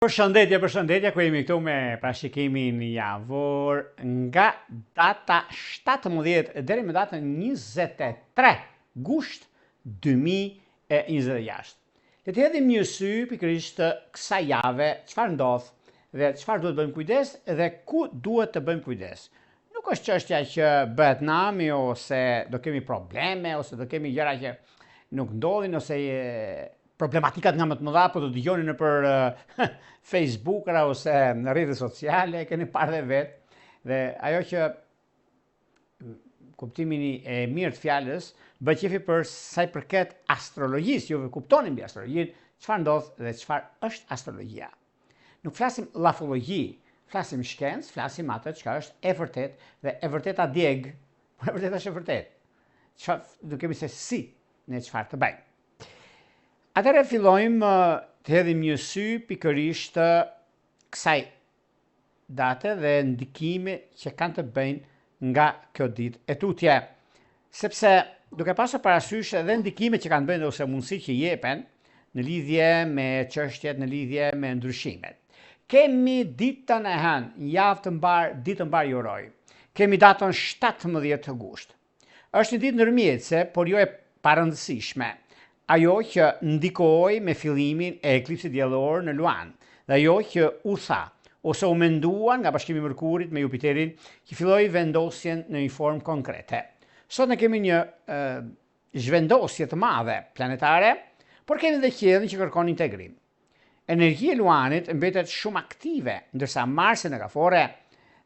Përshëndetje, përshëndetje, ku jemi këtu me parashikimin javor nga data 17 deri më datën 23 gusht 2026. Le të hedhim një sy pikërisht kësaj jave, çfarë ndodh dhe çfarë duhet bëjmë kujdes dhe ku duhet të bëjmë kujdes. Nuk është çështja që bëhet nami ose do kemi probleme ose do kemi gjëra që nuk ndodhin ose Problematikat nga më të mëdha po të dëgjoni nëpër Facebookra ose në rrjete sociale, keni parë dhe vetë. Dhe ajo që kuptimin e mirë të fjalës, bëhet qefi për sa i përket astrologjisë, juve kuptoni mbi astrologjinë, çfarë ndodh dhe çfarë është astrologjia. Nuk flasim llafologji, flasim shkencë, flasim atë çka është e vërtetë dhe e vërteta djeg, por e vërteta është e vërtetë. Çfarë nuk kemi se si ne çfarë të bëjmë. Atëherë fillojmë të hedhim një sy pikërisht kësaj date dhe ndikime që kanë të bëjnë nga kjo ditë e tutje. Sepse duke pasur parasysh edhe ndikime që kanë të bëjnë ose mundësi që jepen në lidhje me çështjet, në lidhje me ndryshimet. Kemi ditën e hënë, një javë të mbarë, ditë të mbarë ju uroj. Kemi datën 17 gusht. Është një ditë ndërmjetëse, por jo e parëndësishme, ajo që ndikoi me fillimin e eklipsit diellor në Luan, dhe ajo që u tha, ose u mendua nga bashkimi i Mërkurit me Jupiterin që filloi vendosjen në një formë konkrete. Sot ne kemi një zhvendosje të madhe planetare, por kemi dhe qiellin që kërkon integrim. Energjia e Luanit mbetet shumë aktive, ndërsa Marsi në Gaforre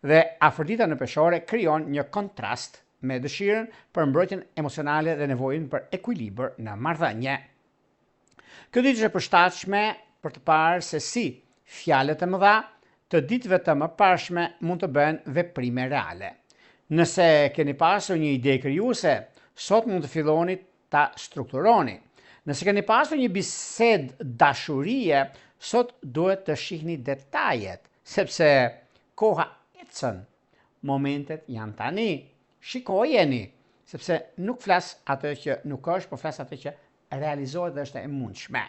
dhe Afërdita në Peshore krijon një kontrast me dëshirën për mbrojtjen emocionale dhe nevojën për ekuilibër në marrëdhënie. Kjo ditë është e përshtatshme për të parë se si fjalët e mëdha të ditëve të mëparshme mund të bëhen veprime reale. Nëse keni pasur një ide krijuese, sot mund të filloni ta strukturoni. Nëse keni pasur një bisedë dashurie, sot duhet të shihni detajet, sepse koha ecën. Momentet janë tani. Shikojeni, sepse nuk flas atë që nuk është, por flas atë që realizohet dhe është e mundshme.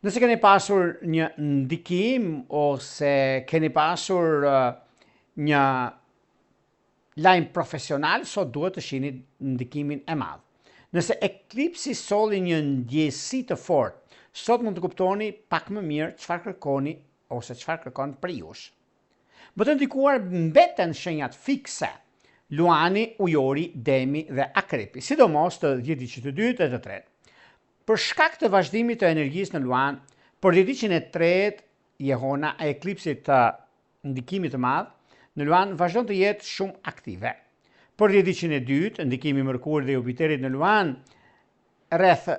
Nëse keni pasur një ndikim ose keni pasur një Lajm profesional sot duhet të shihni ndikimin e madh. Nëse eklipsi solli një ndjesi të fortë, sot mund të kuptoni pak më mirë çfarë kërkoni ose çfarë kërkon prej jush. Më të ndikuar mbeten shenjat fikse, Luani, Ujori, Demi dhe Akrepi, sidomos të dhjetëditëshit të dytë dhe të tretë. Për shkak të vazhdimit të energjisë në Luan, për dhjetëditëshin e tretë jehona e eklipsit të ndikimit të madh në Luan vazhdon të jetë shumë aktive. Për dhjetëditëshin e dytë, ndikimi i Mërkurit dhe Jupiterit në Luan rreth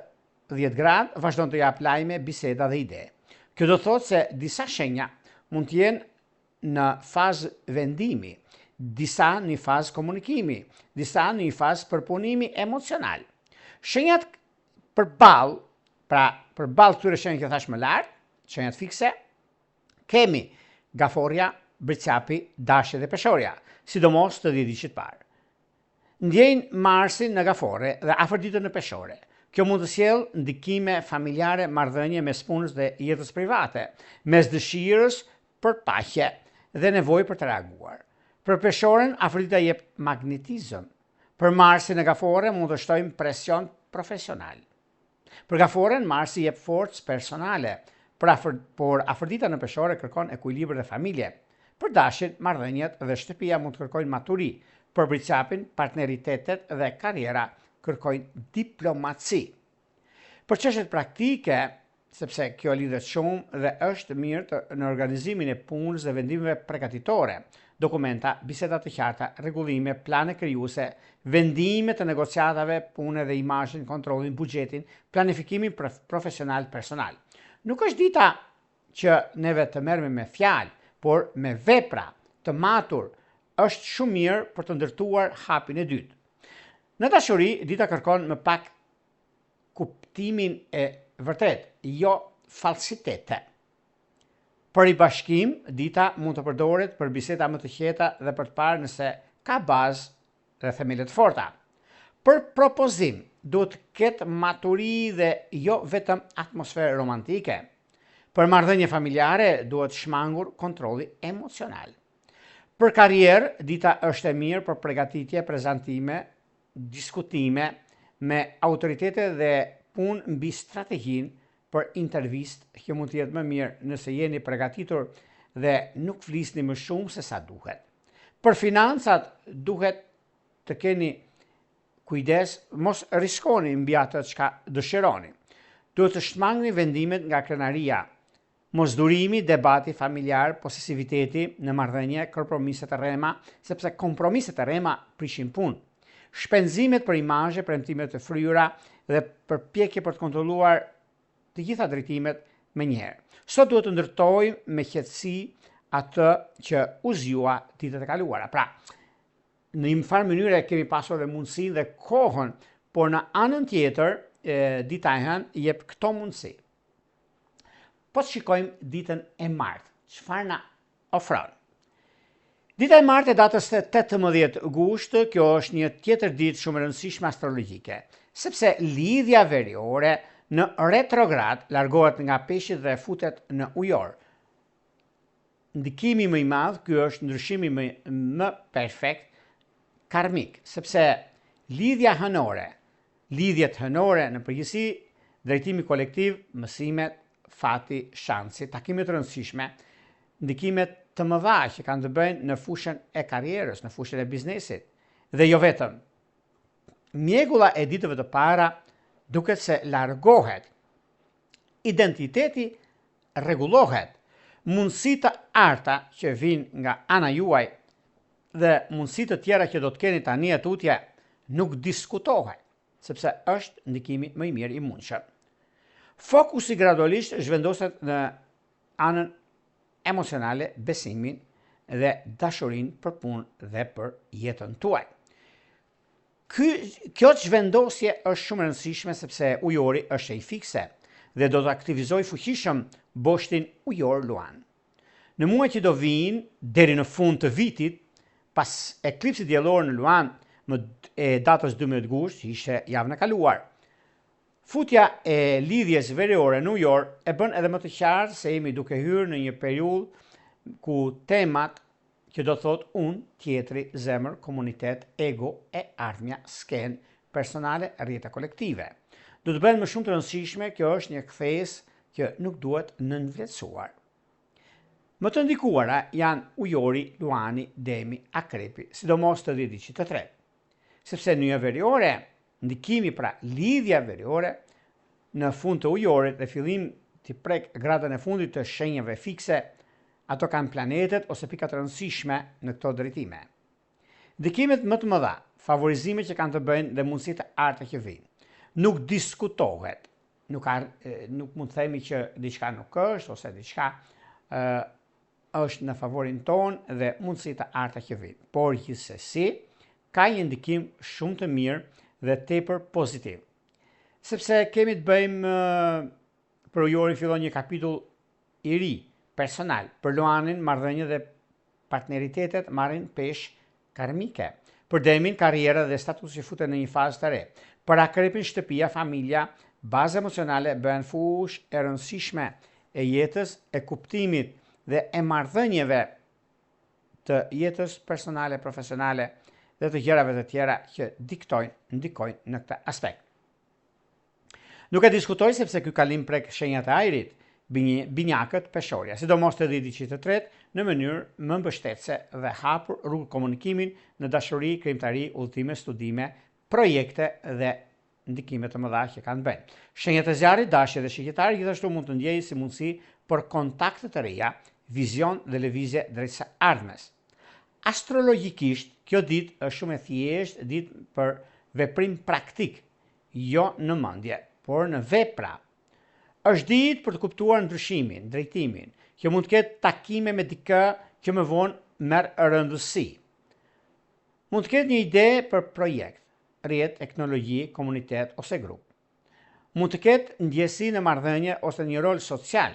10 gradë vazhdon të japë lajme, biseda dhe ide. Kjo do të thotë se disa shenja mund të jenë në fazë vendimi, disa në një fazë komunikimi, disa në një fazë përpunimi emocional. Shenjat përballë, pra përballë këtyre shenjave që thashë më lart, shenjat fikse, Kemi Gaforrja, Bricjapi, Dashi dhe Peshorja, sidomos të dhjetëditëshit parë. Ndjejnë Marsin në Gaforre dhe Afërditën në Peshore. Kjo mund të sjellë ndikime familjare, marrëdhënie mes punës dhe jetës private, mes dëshirës për paqe dhe nevojë për të reaguar. Për Peshoren, Afërdita jep magnetizëm. Për Marsin në Gaforre mund të shtojmë presion profesional. Për Gaforren, Marsi jep forcë personale, për afër, por Afërdita në Peshore kërkon ekuilibër dhe familje. Për Dashin, marrëdhëniet dhe shtëpia mund të kërkojnë maturi, për Bricjapin, partneritetet dhe karriera kërkojnë diplomaci. Për çështjet praktike, sepse kjo lidhet shumë dhe është mirë të, në organizimin e punës dhe vendimeve pregatitore, dokumenta, biseda të qarta, rregullime, plane krijuese, vendime të negociatave, pune dhe imazhin, kontrollin, buxhetin, planifikimin profesional personal. Nuk është dita që neve të merremi me fjalë, por me vepra të matur është shumë mirë për të ndërtuar hapin e dytë. Në dashuri, dita kërkon më pak kuptimin e vërtetë, jo falsitete. Për ribashkim, dita mund të përdoret për biseda më të qeta dhe për të parë nëse ka bazë dhe themele të forta. Për propozim, duhet të ketë maturi dhe jo vetëm atmosferë romantike. Për marrëdhënie familjare duhet shmangur kontrolli emocional. Për karrierë, dita është e mirë për pregatitje, prezantime, diskutime me autoritete dhe punë mbi strategjinë për intervistë që mund të jetë më mirë nëse jeni pregatitur dhe nuk flisni më shumë se sa duhet. Për financat duhet të keni kujdes, mos riskoni mbi atë çka dëshironi. Duhet të shmangni vendimet nga krenaria, Mosdurimi, debati familjar, posesiviteti në marrëdhënie, kompromiset e rrema, sepse kompromiset e rrema prishin punë. Shpenzimet për imazhe, premtime të fryra dhe përpjekje për të kontrolluar të gjitha drejtimet menjëherë. Sot duhet të ndërtojmë me qetësi atë që u zgjua ditët e kaluara. Pra, në një farë mënyre kemi pasur dhe mundësinë dhe kohën, por në anën tjetër, dita e hënë jep këto mundësi. Po të shikojmë ditën e martë, çfarë na ofron. Dita e martë e datës 18 gusht, kjo është një tjetër ditë shumë e rëndësishme astrologjike, sepse lidhja veriore në retrograd largohet nga peshqit dhe futet në ujor. Ndikimi më i madh, ky është ndryshimi më, më perfekt karmik, sepse lidhja hënore, lidhjet hënore në përgjithësi, drejtimi kolektiv, mësimet, fati, shansi, takime të rëndësishme, ndikime të mëdha që kanë të bëjnë në fushën e karrierës, në fushën e biznesit dhe jo vetëm. Mjegulla e ditëve të para duket se largohet Identiteti rregullohet, mundësi të arta që vijnë nga ana juaj dhe mundësi të tjera që do të keni tani e tutje nuk diskutohet, sepse është ndikimi më i mirë i mundshëm. Fokusi gradualisht zhvendoset në anën emocionale, besimin dhe dashurinë për punë dhe për jetën tuaj. Ky, kjo zhvendosje është shumë e rëndësishme sepse ujori është shenjë fikse dhe do të aktivizojë fuqishëm boshtin ujor Luan. Në muajt që do vijnë deri në fund të vitit, pas eklipsit diellor në Luan më e datës 12 gusht, që ishte javën e kaluar, futja e lidhjes veriore në ujor e bën edhe më të qartë se jemi duke hyrë në një periudhë ku temat që do të thotë unë, tjetri, zemër, komunitet, ego, e ardhmja, skenë, personale, rrjete kolektive. Do të bëhen më shumë të rëndësishme, kjo është një kthesë që nuk duhet nënvlerësuar. Më të ndikuara janë ujori, luani, demi, akrepi, sidomos të dhjetëditëshit të tretë. Sepse nyja veriore, ndikimi pra lidhja veriore, në fund të ujorit dhe fillim të prek gradën e fundit të shenjave fikse, ato kanë planetet ose pika të rëndësishme në këto drejtime. Ndikimet më të mëdha, favorizimet që kanë të bëjnë dhe mundësitë e arta që vijnë. Nuk diskutohet, nuk, ar, nuk mund të themi që diçka nuk është ose diçka ë është në favorin tonë dhe mundësi të arta që vijnë. Por gjithsesi, ka një ndikim shumë të mirë dhe tepër pozitiv. Sepse kemi të bëjmë për ujorin fillon një kapitull i ri, personal, për Luanin marrëdhëniet dhe partneritetet marrin peshë karmike. Për Demin, karriera dhe statusi futen në një fazë të re. Për Akrepin, shtëpia, familja, baza emocionale bëhen fushë e rëndësishme e jetës, e kuptimit dhe e marrëdhënieve të jetës personale, profesionale dhe të gjërave të tjera që diktojnë, ndikojnë në këtë aspekt. Nuk e diskutoj sepse ky kalim prek shenjat e ajrit, binjakët, peshorja, sidomos të dhjetëditëshit të tretë, në mënyrë më mbështetëse dhe hapur rrugë komunikimin në dashuri, krijimtari, udhëtime, studime, projekte dhe ndikime të mëdha që kanë të bëjnë. Shenjat e zjarrit, dashi dhe shigjetari gjithashtu mund të ndjejë si mundësi për kontakte të reja, vizion dhe lëvizje drejt së ardhmes. Astrologjikisht, kjo ditë është shumë e thjeshtë, ditë për veprim praktik, jo në mendje, por në vepra. Është ditë për të kuptuar ndryshimin, drejtimin, që mund të ketë takime me dikë që më vonë merr rëndësi. Mund të ketë një ide për projekt, rrjet, teknologji, komunitet ose grup. Mund të ketë ndjesi në marrëdhënie ose një rol social.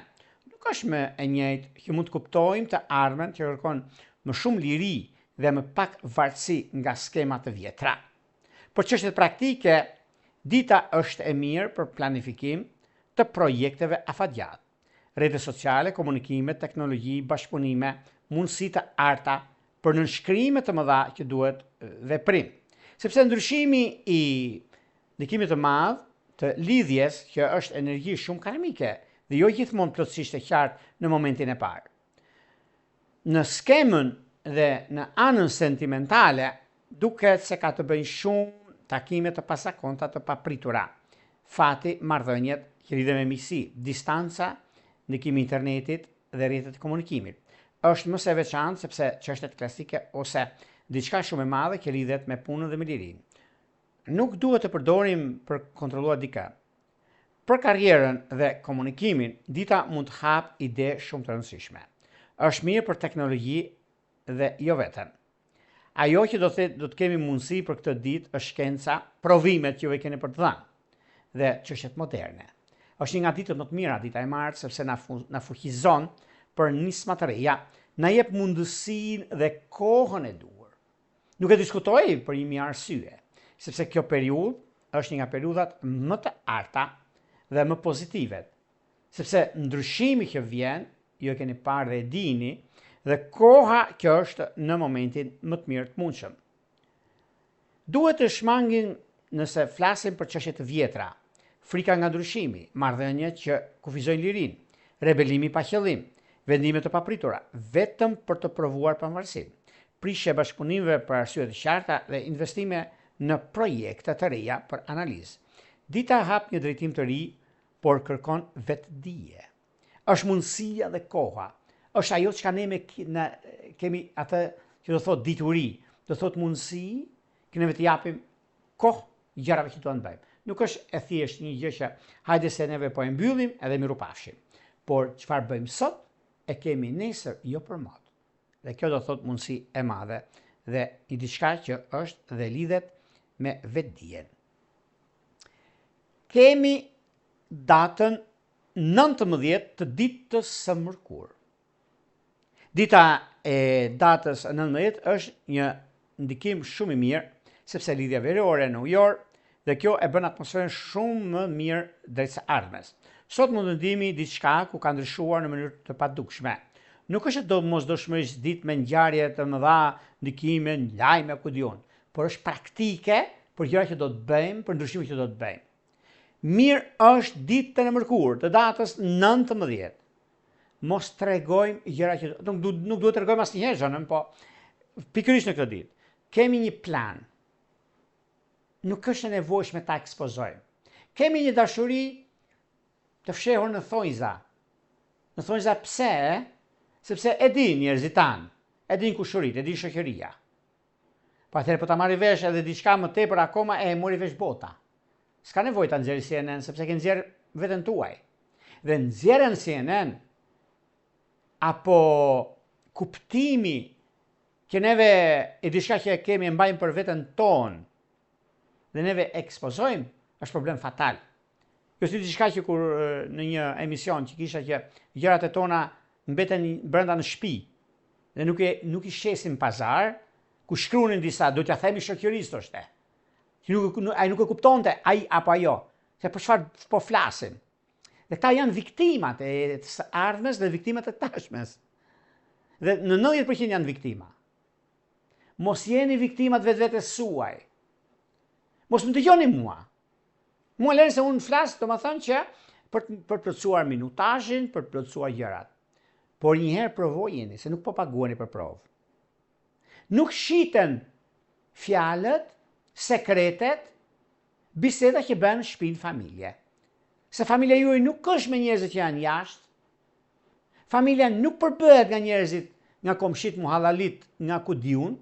Nuk është më e njëjtë që mund të kuptojmë të ardhmen që kërkon më shumë liri dhe më pak vartësi nga skema të vjetra. Për çështjet praktike, dita është e mirë për planifikim të projekteve afatgjatë. Rrjete sociale, komunikime, teknologji, bashkëpunime, mundësi të arta për nënshkrime të mëdha që duhet veprim. Sepse ndryshimi i ndikimit të madh të lidhjes që është energji shumë karmike dhe jo gjithmonë plotësisht e qartë në momentin e parë. Në skemën dhe në anën sentimentale duket se ka të bëjnë shumë takime të pazakonta të papritura. Fati, marrëdhëniet që lidhen me miqësi, distanca, ndikimi i internetit dhe rrjetet e komunikimit. Është më se e veçantë sepse çështjet klasike ose diçka shumë e madhe që lidhet me punën dhe me lirinë. Nuk duhet të përdorim për kontrolluar dikë. Për karrierën dhe komunikimin, dita mund të hapë ide shumë të rëndësishme. Është mirë për teknologji dhe jo vetëm. Ajo që do të do të kemi mundësi për këtë ditë është shkenca, provimet që ju keni për të dhënë dhe çështjet moderne. Është një nga ditët më të mira dita e martë sepse na na fuqizon për nisma të reja, na jep mundësinë dhe kohën e duhur. Nuk e diskutoj për një mijë arsye, sepse kjo periudhë është një nga periudhat më të arta dhe më pozitive, sepse ndryshimi që vjen, ju e keni parë dhe e dini, dhe koha që është në momentin më të mirë të mundshëm. Duhet të shmangim nëse flasim për çështje të vjetra, frika nga ndryshimi, marrëdhënie që kufizojnë lirinë, rebelimi pa qëllim, vendime të papritura, vetëm për të provuar pavarësinë, prishje bashkëpunimeve për arsye të qarta dhe investime në projekte të reja për analizë. Dita hap një drejtim të ri, por kërkon vetëdije. Është mundësia dhe koha. Është ajo çka ne me ne kemi atë që do thotë dituri, do thotë mundësi që neve të japim kohë gjërave që duam të bëjmë. Nuk është e thjeshtë një gjë që hajde se neve po e mbyllim edhe mirupafshim. Por çfarë bëjmë sot e kemi nesër jo për mot. Dhe kjo do thotë mundësi e madhe dhe një diçka që është dhe lidhet me vetëdijen. Kemi datën 19 të ditës së mërkurë. Dita e datës 19 është një ndikim shumë i mirë, sepse lidhja veriore në ujor dhe kjo e bën atmosferën shumë më mirë drejt së ardhmes. Sot mund të ndihemi diçka ku ka ndryshuar në mënyrë të padukshme. Nuk është domosdoshmërisht ditë me ngjarje të mëdha, ndikime, lajme, ku di unë, por është praktike për gjëra që do të bëjmë, për ndryshime që do të bëjmë. Mirë është ditën e mërkurë të datës 19. Mos tregojmë gjëra që nuk du, nuk duhet të tregojmë asnjëherë zonën, po pikërisht në këtë ditë. Kemi një plan. Nuk është e nevojshme ta ekspozojmë. Kemi një dashuri të fshehur në thonjza. Në thonjza pse? Sepse e din njerëzit tanë, e din kushërit, e din shoqëria. Po atëherë po ta marri vesh edhe diçka më tepër akoma e mori vesh bota. S'ka nevojë ta nxjerrë CNN sepse ke nxjerr veten tuaj. Dhe nxjerrja në CNN apo kuptimi që neve e diçka që e kemi e mbajmë për veten tonë dhe neve ekspozojmë, është problem fatal. Jo si diçka që kur në një emision që kisha që gjërat e tona mbeten brenda në shtëpi dhe nuk e nuk i shesim pazar, ku shkruanin disa, do t'ja themi shoqërisë thoshte. Që nuk, nuk ai nuk e kuptonte ai apo ajo, se për çfarë po flasim. Dhe këta janë viktimat e së ardhmes dhe viktimat e tashmes. Dhe në 90% janë viktima. Mos jeni viktima të vetvetes suaj. Mos më dëgjoni mua. Mua lëre se unë flas, domethënë që për të për plotësuar minutazhin, për të plotësuar gjërat. Por një herë provojeni, se nuk po paguani për provë. Nuk shiten fjalët, sekretet, biseda që bëhen në shtëpi në familje. Se familja juaj nuk është me njerëzit që janë jashtë. Familja nuk përbëhet nga njerëzit, nga komshit muhallalit, nga ku di unë.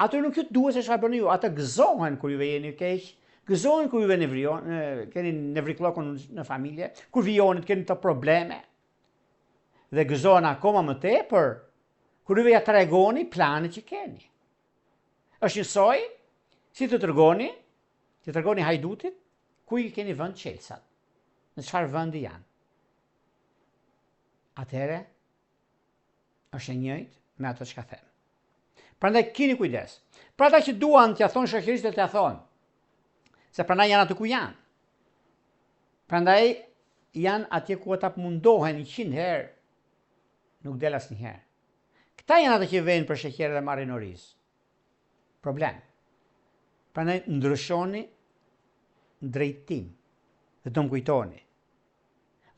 Aty nuk ju duhet se çfarë bëni ju, ata gëzohen kur juve jeni keq, gëzohen kur juve nevrion, keni nevrikllokun në familje, kur vijoni të keni të probleme. Dhe gëzohen akoma më tepër kur juve ja tregoni planet që keni. Është njësoj si të tregoni, të tregoni hajdutit ku i keni vënë çelësat, në çfarë vendi janë. Atëherë është e njëjtë me ato çka them. Prandaj kini kujdes. Për ata që duan t'ja thonë shoqërisë, do t'ja thonë. Se prandaj janë aty ku janë. Prandaj janë atje ku ata mundohen 100 herë, nuk del asnjëherë. Këta janë ata që vejnë për sheqer dhe marrin oriz. Problem. Prandaj ndryshoni drejtim dhe do më kujtoni.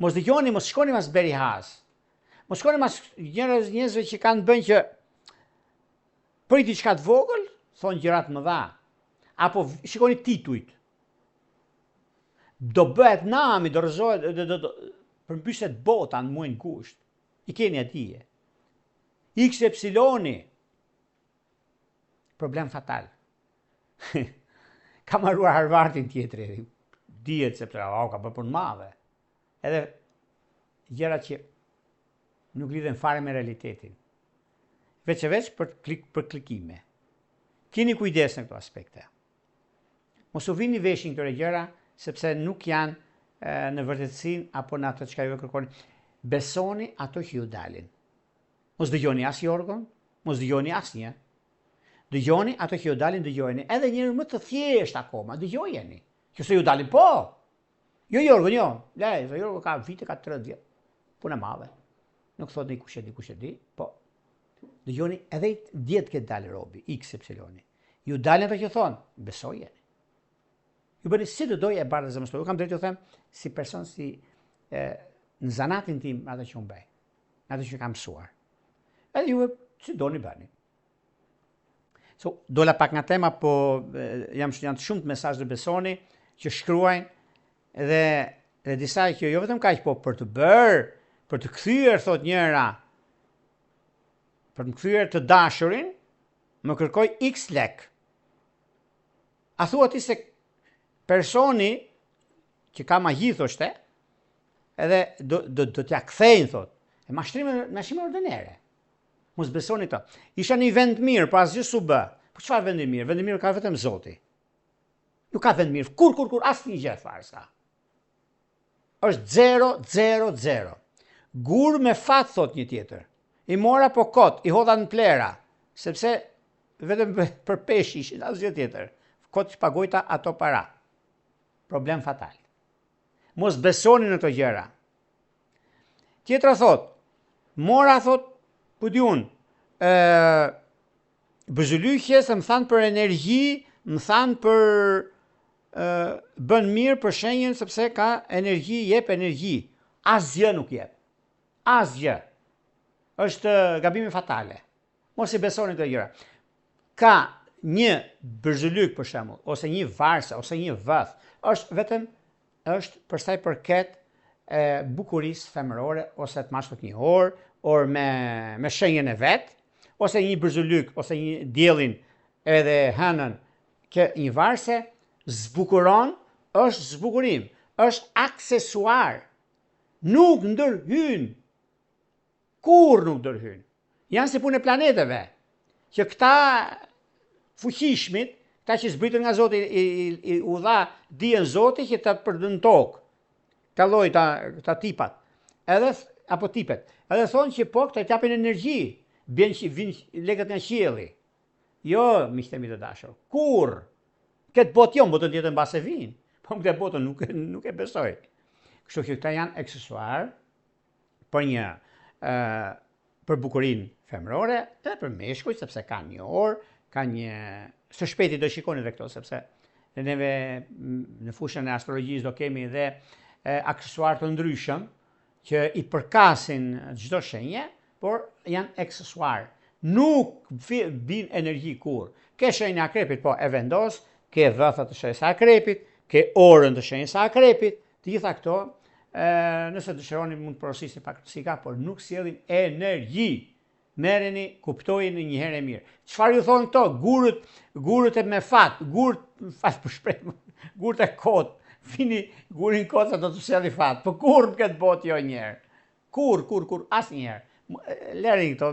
Mos dëgjoni, mos shkoni mas berihas. Mos shkoni mas njerëz njerëzve që kanë bënë që për diçka të vogël, thonë gjëra të mëdha. Apo shikoni titujt. Do bëhet nami, do rrëzohet, do do, do përmbyset bota në muajin gusht. I keni atje. X epsiloni. Problem fatal. ka maruar Harvardin tjetri, dihet sepse oh, ka bërë punë madhe. Edhe gjëra që nuk lidhen fare me realitetin. Veç e veç për, klik, për klikime. Kini kujdes në këto aspekte. Mos u vini veshin këtyre gjëra, sepse nuk janë në vërtetësinë apo në ato çka ju e kërkoni. Besoni ato që ju dalin. Mos dëgjoni as Jorgon, mos dëgjoni asnjë. Dëgjoni ato që ju dalin, dëgjojeni. Edhe njerëz më të thjeshtë akoma, dëgjojeni. Që se ju dalin, po! Jo Jorgon, jo. Le, se Jorgo ka vite, ka 30 vjet. Punë e madhe. Nuk thotë një kush e di, kush e di, po. Dëgjoni, edhe dje të ketë dalë robi, X epsiloni. Ju dalin ato që thonë, besojeni. Ju bëni si të dojë e bardhë zemrës tuaj. Ju kam drejt ju them si person si e, në zanatin tim atë që unë bëj. Atë që kam mësuar. Edhe juve si doni bëni. So, dola pak nga tema, po jam janë të shumtë mesazhe të besoni që shkruajnë dhe dhe disa që jo vetëm kaq, po për të bërë, për të kthyer thot njëra, për të kthyer të dashurin, më kërkoi X lek. A thua ti se personi që ka magji thoshte, edhe do do do t'ja kthejnë thot. E mashtrime, mashtrime ordinere. Mos besoni këto. Isha në një vend të mirë, po asgjë s'u bë. Po çfarë vendi mirë? Vendi mirë ka vetëm Zoti. Nuk ka vend mirë. Kur kur kur asnjë gjë fare s'ka. Është 0 0 0. Gur me fat thot një tjetër. I mora po kot, i hodha në plera, sepse vetëm për peshë ishin, asgjë tjetër. Kot që pagojta ato para. Problem fatal. Mos besoni në këto gjëra. Tjetra thot, mora thot, po di unë, ë byzylyqe se më thanë për energji, më thanë për ë bën mirë për shenjën sepse ka energji, jep energji. Asgjë nuk jep. Asgjë. Është gabimi fatale. Mos i besoni këto gjëra. Ka një byzylyk për shembull, ose një varse, ose një vëth, është vetëm është për sa i përket e bukurisë femërore ose të mashkullit një orë, orë me me shenjën e vet, ose një byzylyk ose një diellin edhe hënën ke një varse zbukuron, është zbukurim, është aksesuar. Nuk ndërhyn. Kurrë nuk ndërhyn. Janë si punë e planeteve, që këta fuqishmit, këta që zbritën nga Zoti i, i, i u dha dijen Zoti që ta për në tokë. Këta lloj ta këta tipat. Edhe apo tipet. Edhe thonë që po këta të japin energji, bjen që vijnë lekët nga qielli. Jo, miqtë e mi të dashur. Kurrë. Këtë botë jo, në botën tjetër mbase vijnë. Po në këtë botë nuk nuk e besoj. Kështu që këta janë aksesuar për një ë për bukurinë femërore dhe për meshkujt sepse kanë një orë, kanë një së shpejti do shikoni dhe këto sepse ne neve në fushën e astrologjisë do kemi dhe aksesuar të ndryshëm që i përkasin çdo shenje, por janë aksesuar. Nuk bin energji kurrë. Ke shenjën e akrepit, po e vendos, ke vëtha të shenjës së akrepit, ke orën të shenjës së akrepit, Të gjitha këto, nëse dëshironi mund të porosisni pak si ka, por nuk sjellin energji. Merreni, kuptojeni një herë e mirë. Çfarë ju thonë këto? Gurët, gurët e me fat, gurët, fat për shpreh, gurët e kot, vini gurin kot se do të sjelli fat. Po kurrë në këtë botë jo një herë. Kurrë, kurrë, kurrë, asnjëherë. Lërini këto,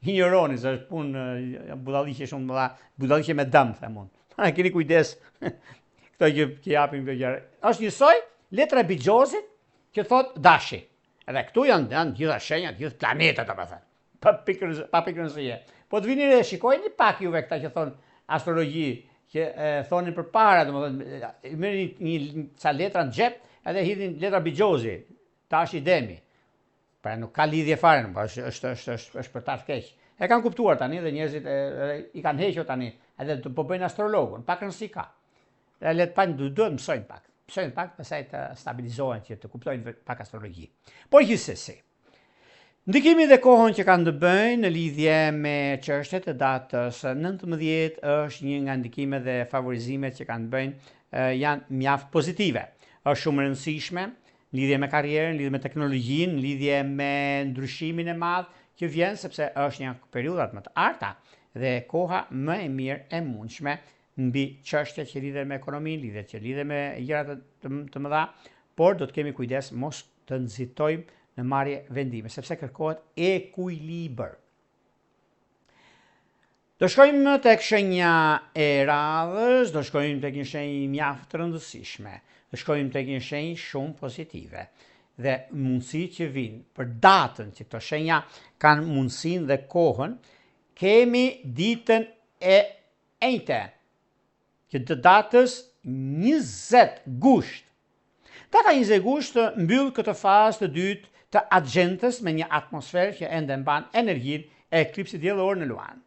injoroni, se është punë budalliqe shumë të mëdha, budalliqe me dëm, them unë. A keni kujdes këto që, që japin këto gjëra. Është njësoj letra e bixhozit që thot dashi. Edhe këtu janë janë gjitha shenjat, gjithë planetet, domethënë. Pa pikë pa pikë rëndësie. Po të vini re, shikojeni pak juve këta që thon astrologji që e thonin përpara, domethënë i merrnin një, një ca letra në xhep edhe hidhnin letra bixhozi, tash i demi. Pra nuk ka lidhje fare, nuk është është është është është për të keq. E kanë kuptuar tani dhe njerëzit e, e, i kanë hequr tani, edhe të po bëjnë astrologun, pak rëndësi ka. Dhe le të panë duhet mësojnë pak. Mësojnë pak, pastaj të stabilizohen që të kuptojnë pak astrologji. Por gjithsesi, Ndikimi dhe kohën që kanë të bëjnë në lidhje me çështjet e datës 19 është një nga ndikimet dhe favorizimet që kanë të bëjnë janë mjaft pozitive. Është shumë e rëndësishme në lidhje me karrierën, në lidhje me teknologjinë, në lidhje me ndryshimin e madh që vjen sepse është një nga periudhat më të arta dhe koha më e mirë e mundshme mbi çështjet që lidhen me ekonominë, lidhjet që lidhen me gjëra të, të, të mëdha, por do të kemi kujdes mos të nxitojmë në marrje vendime, sepse kërkohet ekuilibër. Do shkojmë tek shenja e radhës, do shkojmë tek një shenjë mjaft të rëndësishme, do shkojmë tek një shenjë shumë pozitive dhe mundësi që vijnë për datën që këto shenja kanë mundësinë dhe kohën, kemi ditën e enjte, që të datës 20 gusht. Data 20 gusht mbyll këtë fazë të dytë të axhendës me një atmosferë që ende mban energjinë e eklipsit diellor në Luan.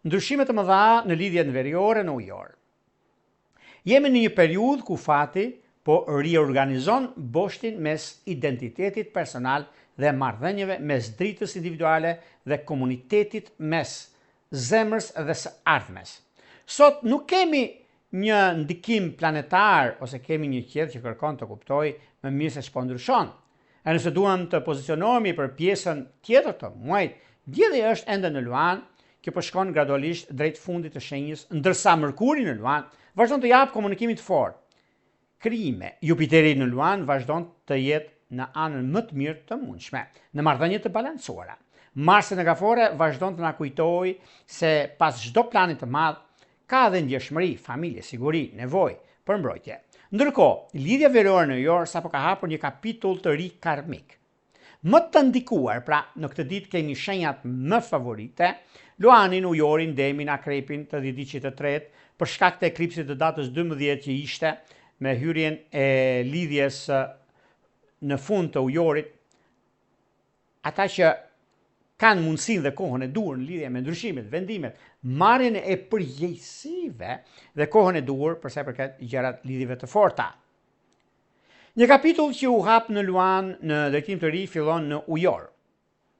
Ndryshime të mëdha në lidhjet veriore në ujor. Jemi në një periudhë ku fati po riorganizon boshtin mes identitetit personal dhe marrëdhënieve mes dritës individuale dhe komunitetit mes zemrës dhe së ardhmes. Sot nuk kemi një ndikim planetar ose kemi një qiell që kërkon të kuptojë më mirë se ç'po ndryshon. E nëse duam të pozicionohemi për pjesën tjetër të muajit, dielli është ende në Luan, që po shkon gradualisht drejt fundit të shenjës, ndërsa Mërkuri në Luan vazhdon të japë komunikim të fortë. Krijime. Jupiteri në Luan vazhdon të jetë në anën më të mirë të mundshme, në marrëdhënie të balancuara. Marsi në Gaforre vazhdon të na kujtojë se pas çdo plani të madh ka edhe ndjeshmëri, familje, siguri, nevojë për mbrojtje. Ndërkohë, lidhja veriore në Ujor sapo ka hapur një kapitull të ri karmik. Më të ndikuar, pra në këtë ditë kemi shenjat më favorite, Luanin, Ujorin, Demin, Akrepin, të dhjetëditëshit të tretë, për shkak të eklipsit të datës 12 që ishte me hyrjen e lidhjes në fund të Ujorit, ata që kanë mundësinë dhe kohën e duhur në lidhje me ndryshimet, vendimet, marrjen e përgjegjësive dhe kohën e duhur për sa i përket gjërat lidhjeve të forta. Një kapitull që u hap në Luan në drejtim të ri fillon në Ujor.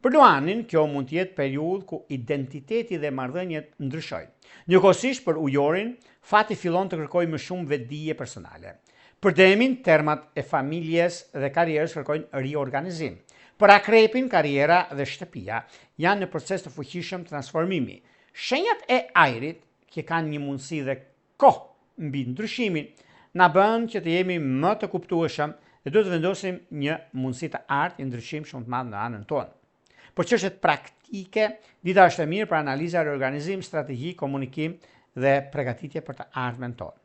Për Luanin, kjo mund të jetë periudhë ku identiteti dhe marrëdhëniet ndryshojnë. Njëkohësisht për Ujorin, fati fillon të kërkojë më shumë vetëdije personale. Për Demin, termat e familjes dhe karrierës kërkojnë riorganizim. Për Akrepin, karriera dhe shtëpia janë në proces të fuqishëm transformimi. Shenjat e ajrit, që kanë një mundësi dhe kohë mbi ndryshimin, na bën që të jemi më të kuptueshëm dhe duhet të vendosim një mundësi të artë, një ndryshim shumë të madh në anën tonë. Për çështjet praktike, dita është e mirë për analiza, riorganizim, strategji, komunikim dhe pregatitje për të ardhmen tonë.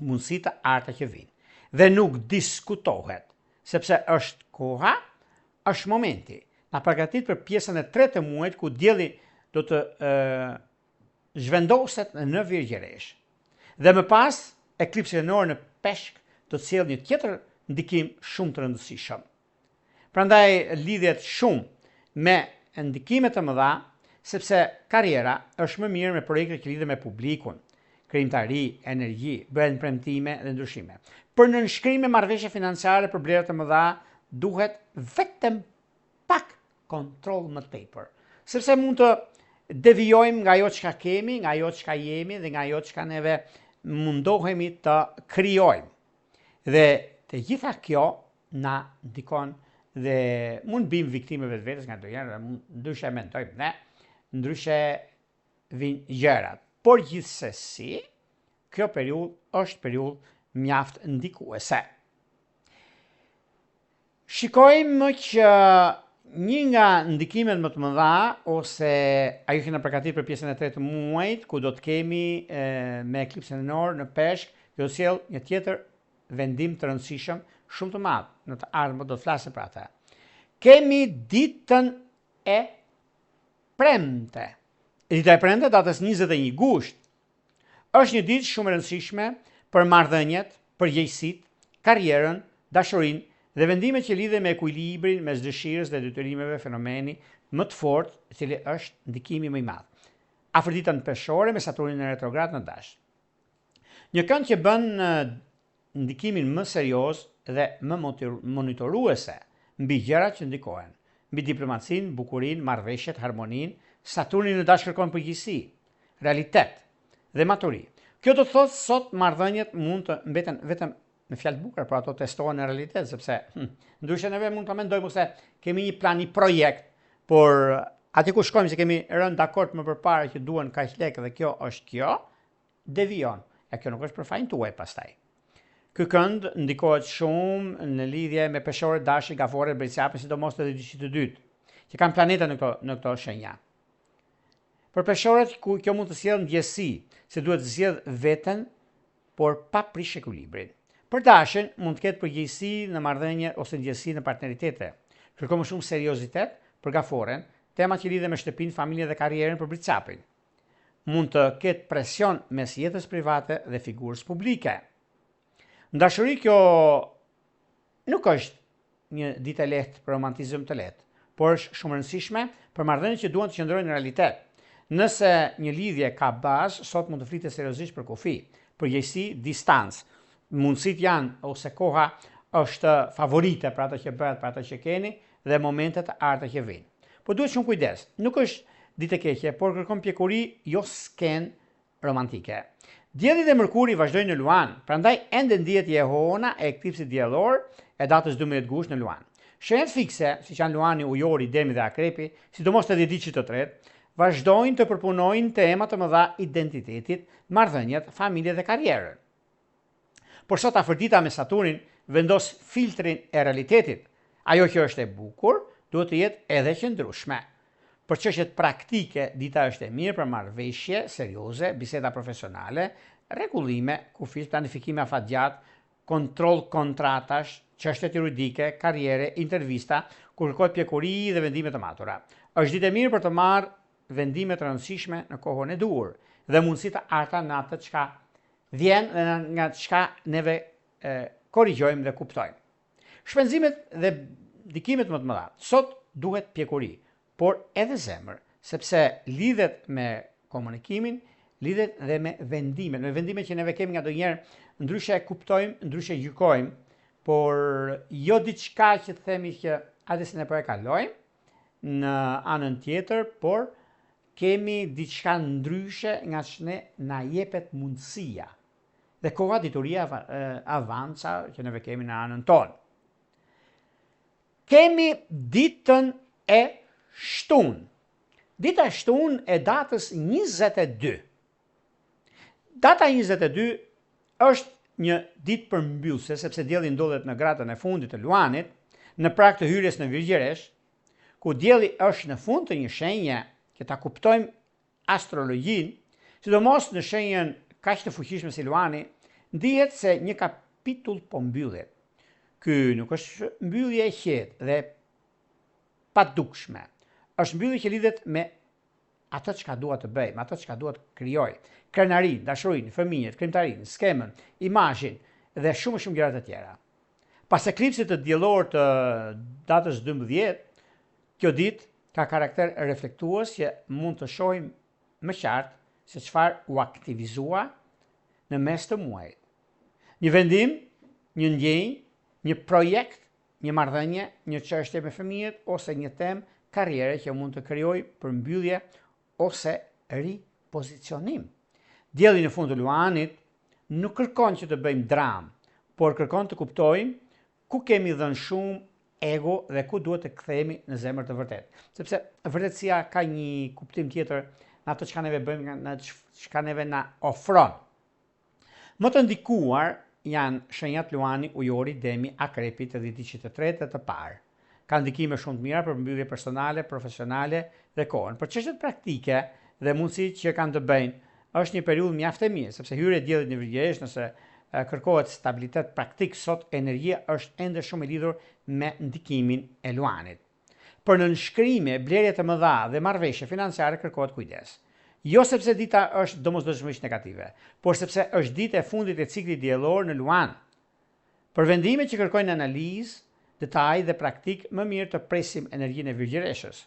Mundësi të arta që vijnë. Dhe nuk diskutohet, sepse është koha, është momenti. Na përgatit për pjesën e tretë të muajit ku dielli do të e, zhvendoset në Virgjëreshë. Dhe më pas, eklipsi hënor në Peshk do të sjellë një tjetër ndikim shumë të rëndësishëm. Prandaj lidhjet shumë me ndikime të mëdha, sepse karriera është më mirë me projekte që lidhen me publikun, krijimtari, energji, bëhen premtime dhe ndryshime. Për nënshkrime marrëveshje financiare për blerje të mëdha duhet vetëm pak kontroll më tepër, sepse mund të devijojmë nga ajo çka kemi, nga ajo çka jemi dhe nga ajo çka neve mundohemi të krijojmë. Dhe të gjitha kjo na ndikon dhe mund bim viktimë vetvetes nga ndonjëherë, ndryshe mendojmë ne, ndryshe vijnë gjërat. Por gjithsesi, kjo periudhë është periudhë mjaft ndikuese. Shikojmë që një nga ndikimet më të mëdha ose ajo që na përgatit për pjesën e tretë të muajit, ku do të kemi e, me eklipsin hënor në Peshk, do të sjell një tjetër vendim të rëndësishëm, shumë të madh në të ardhmen, do të flasim për atë. Kemi ditën e premte. Dita e premte, datës 21 gusht. Është një ditë shumë e rëndësishme për marrëdhëniet, përgjegjësitë, karrierën, dashurinë dhe vendimet që lidhen me ekuilibrin mes dëshirës dhe detyrimeve fenomeni më të fortë, i cili është ndikimi më i madh. Afërdita në Peshore me Saturnin në retrograd në Dash. Një kënd që bën ndikimin më serioz dhe më monitoruese mbi gjërat që ndikohen, mbi diplomacinë, bukurinë, marrëveshjet, harmoninë, Saturni në Dash kërkon përgjegjësi, realitet dhe maturi. Kjo do të thotë sot marrëdhëniet mund të mbeten vetëm me fjalë të bukura, por ato testohen në realitet, sepse hm, ndryshe neve mund ta mendojmë ose kemi një plan, një projekt, por aty ku shkojmë se kemi rënë dakord më përpara që duhen kaq lekë dhe kjo është kjo, devijon. E kjo nuk është për fajin tuaj pastaj. Ky kënd ndikohet shumë në lidhje me peshoret, dashi, gaforret, bricjapin, sidomos të dyshit të dytë, që kanë planeta në këto në këto shenja. Për peshoret ku kjo mund të sjellë ndjesi se duhet të zgjedh veten, por pa prish ekuilibrin. Për dashin mund të ketë përgjegjësi në marrëdhënie ose ndjesi në partneritete. Kërkon më shumë seriozitet për gaforren, temat që lidhen me shtëpinë, familjen dhe karrierën për bricjapin. Mund të ketë presion mes jetës private dhe figurës publike. Në dashuri kjo nuk është një ditë e lehtë për romantizëm të lehtë, por është shumë e rëndësishme për marrëdhëniet që duan të qëndrojnë në realitet. Nëse një lidhje ka bazë, sot mund të flitet seriozisht për kufi, përgjegjësi, distancë. Mundësitë janë ose koha është favorite për atë që bëhet, për atë që keni dhe momentet e arta që vijnë. Po duhet shumë kujdes. Nuk është ditë e keqe, por kërkon pjekuri, jo skenë romantike. Dielli dhe Mërkuri vazhdojnë në Luan, prandaj ende ndihet jehona e eklipsit diellor e datës 12 gusht në Luan. Shenjat fikse, siç janë Luani, Ujori, Demi dhe Akrepi, sidomos të dhjetëditëshit të tretë, vazhdojnë të përpunojnë tema të mëdha identitetit, marrëdhëniet, familjen dhe karrierën. Por sot Afërdita me Saturnin vendos filtrin e realitetit. Ajo që është e bukur, duhet të jetë edhe e qëndrueshme. Për çështjet praktike, dita është e mirë për marrëveshje serioze, biseda profesionale, rregullime, kufij, planifikime afatgjatë, kontroll kontratash, çështjet juridike, karriere, intervista, ku kërkohet pjekuri dhe vendime të matura. Është ditë e mirë për të marrë vendime të rëndësishme në kohën e duhur dhe mundësi të arta në atë çka vjen dhe nga çka neve e, korrigjojmë dhe kuptojmë. Shpenzimet dhe ndikimet më të mëdha. Sot duhet pjekuri, por edhe zemër, sepse lidhet me komunikimin, lidhet dhe me vendimet, me vendimet që neve kemi nganjëherë ndryshe e kuptojmë, ndryshe gjykojmë, por jo diçka që të themi që hajde se ne po e kalojmë në anën tjetër, por kemi diçka ndryshe nga ç'ne na jepet mundësia. Dhe koha dituria avanca që neve kemi në anën tonë. Kemi ditën e shtunë. Dita e shtunë e datës 22. Data 22 është një ditë përmbyllëse sepse dielli ndodhet në gradën e fundit të Luanit, në prag të hyrjes në Virgjëresh, ku dielli është në fund të një shenje që ta kuptojmë astrologjinë, sidomos në shenjën kaq të fuqishme si Luani, ndihet se një kapitull po mbyllet. Ky nuk është mbyllje e qetë dhe e padukshme. Është mbyllje që lidhet me atë çka dua të bëj, me atë çka dua të krijoj. Krenarinë, dashurinë, fëmijët, krijimtarinë, skemën, imazhin dhe shumë e shumë gjëra të tjera. Pas eklipsit të diellor të datës 12, kjo ditë ka karakter reflektues që mund të shohim më qartë se çfarë u aktivizua në mes të muajit. Një vendim, një ndjenjë, një projekt, një marrëdhënie, një çështje me fëmijët ose një temë karriere që mund të krijojë përmbyllje ose ripozicionim. Dielli në fund të Luanit nuk kërkon që të bëjmë dramë, por kërkon të kuptojmë ku kemi dhënë shumë ego dhe ku duhet të kthehemi në zemër të vërtetë. Sepse vërtetësia ka një kuptim tjetër në atë çka neve bëjmë, në çka neve na ofron. Më të ndikuar janë shenjat Luani, Ujori, Demi, Akrepi të dhjetëditëshit të tretë dhe të parë. Ka ndikime shumë të mira për përmbyllje personale, profesionale dhe kohën. Për çështjet praktike dhe mundësitë që kanë të bëjnë, është një periudhë mjaft e mirë, sepse hyrja e diellit në Virgjëresh nëse kërkohet stabilitet praktik sot energjia është ende shumë e lidhur me ndikimin e Luanit. Për nënshkrime, blerje të mëdha dhe marrëveshje financiare kërkohet kujdes. Jo sepse dita është domosdoshmërisht negative, por sepse është ditë e fundit e ciklit diellor në Luan. Për vendime që kërkojnë analizë, detaj dhe praktikë, më mirë të presim energjinë e Virgjëreshës.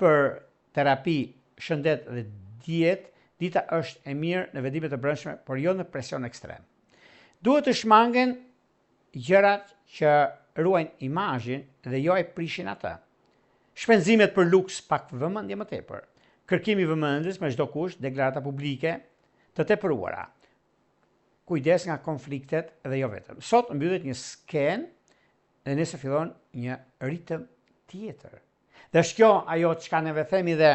Për terapi, shëndet dhe dietë, dita është e mirë në vendime të brendshme, por jo në presion ekstrem. Duhet të shmangen gjërat që ruajnë imazhin dhe jo e prishin atë. Shpenzimet për luks pak vëmendje më tepër. Kërkimi i vëmendjes me çdo kusht, deklarata publike të tepruara. Kujdes nga konfliktet dhe jo vetëm. Sot mbyllet një skenë dhe nesër fillon një ritëm tjetër. Dhe është kjo ajo çka neve themi dhe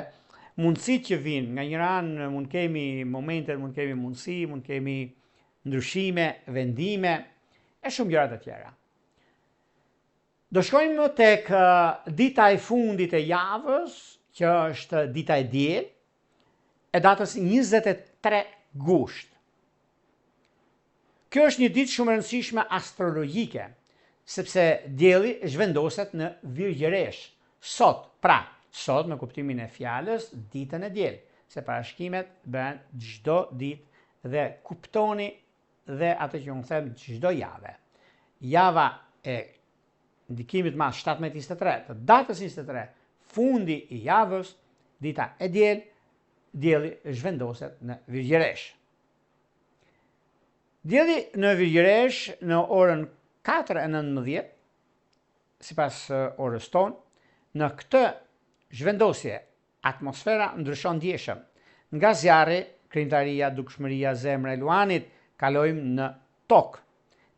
mundësitë që vijnë, nga njëra anë mund kemi momente, mund kemi mundësi, mund kemi ndryshime, vendime e shumë gjëra të tjera. Do shkojmë tek dita e fundit e javës, që është dita e diel, e datës 23 gusht. Kjo është një ditë shumë e rëndësishme astrologjike, sepse dielli zhvendoset në Virgjëreshë. Sot, pra, sot në kuptimin e fjalës, ditën e diel, se parashikimet bëhen çdo ditë dhe kuptoni dhe atë që unë them çdo jave. Java e ndikimit mas 17-23, të datës 23, fundi i javës, dita e diel, dielli zhvendoset në Virgjëreshë. Dielli në Virgjëreshë në orën 4:19, sipas orës tonë, në këtë zhvendosje atmosfera ndryshon ndjeshëm. Nga zjarri, krijimtaria, dukshmëria, zemra e Luanit, kalojmë në tokë.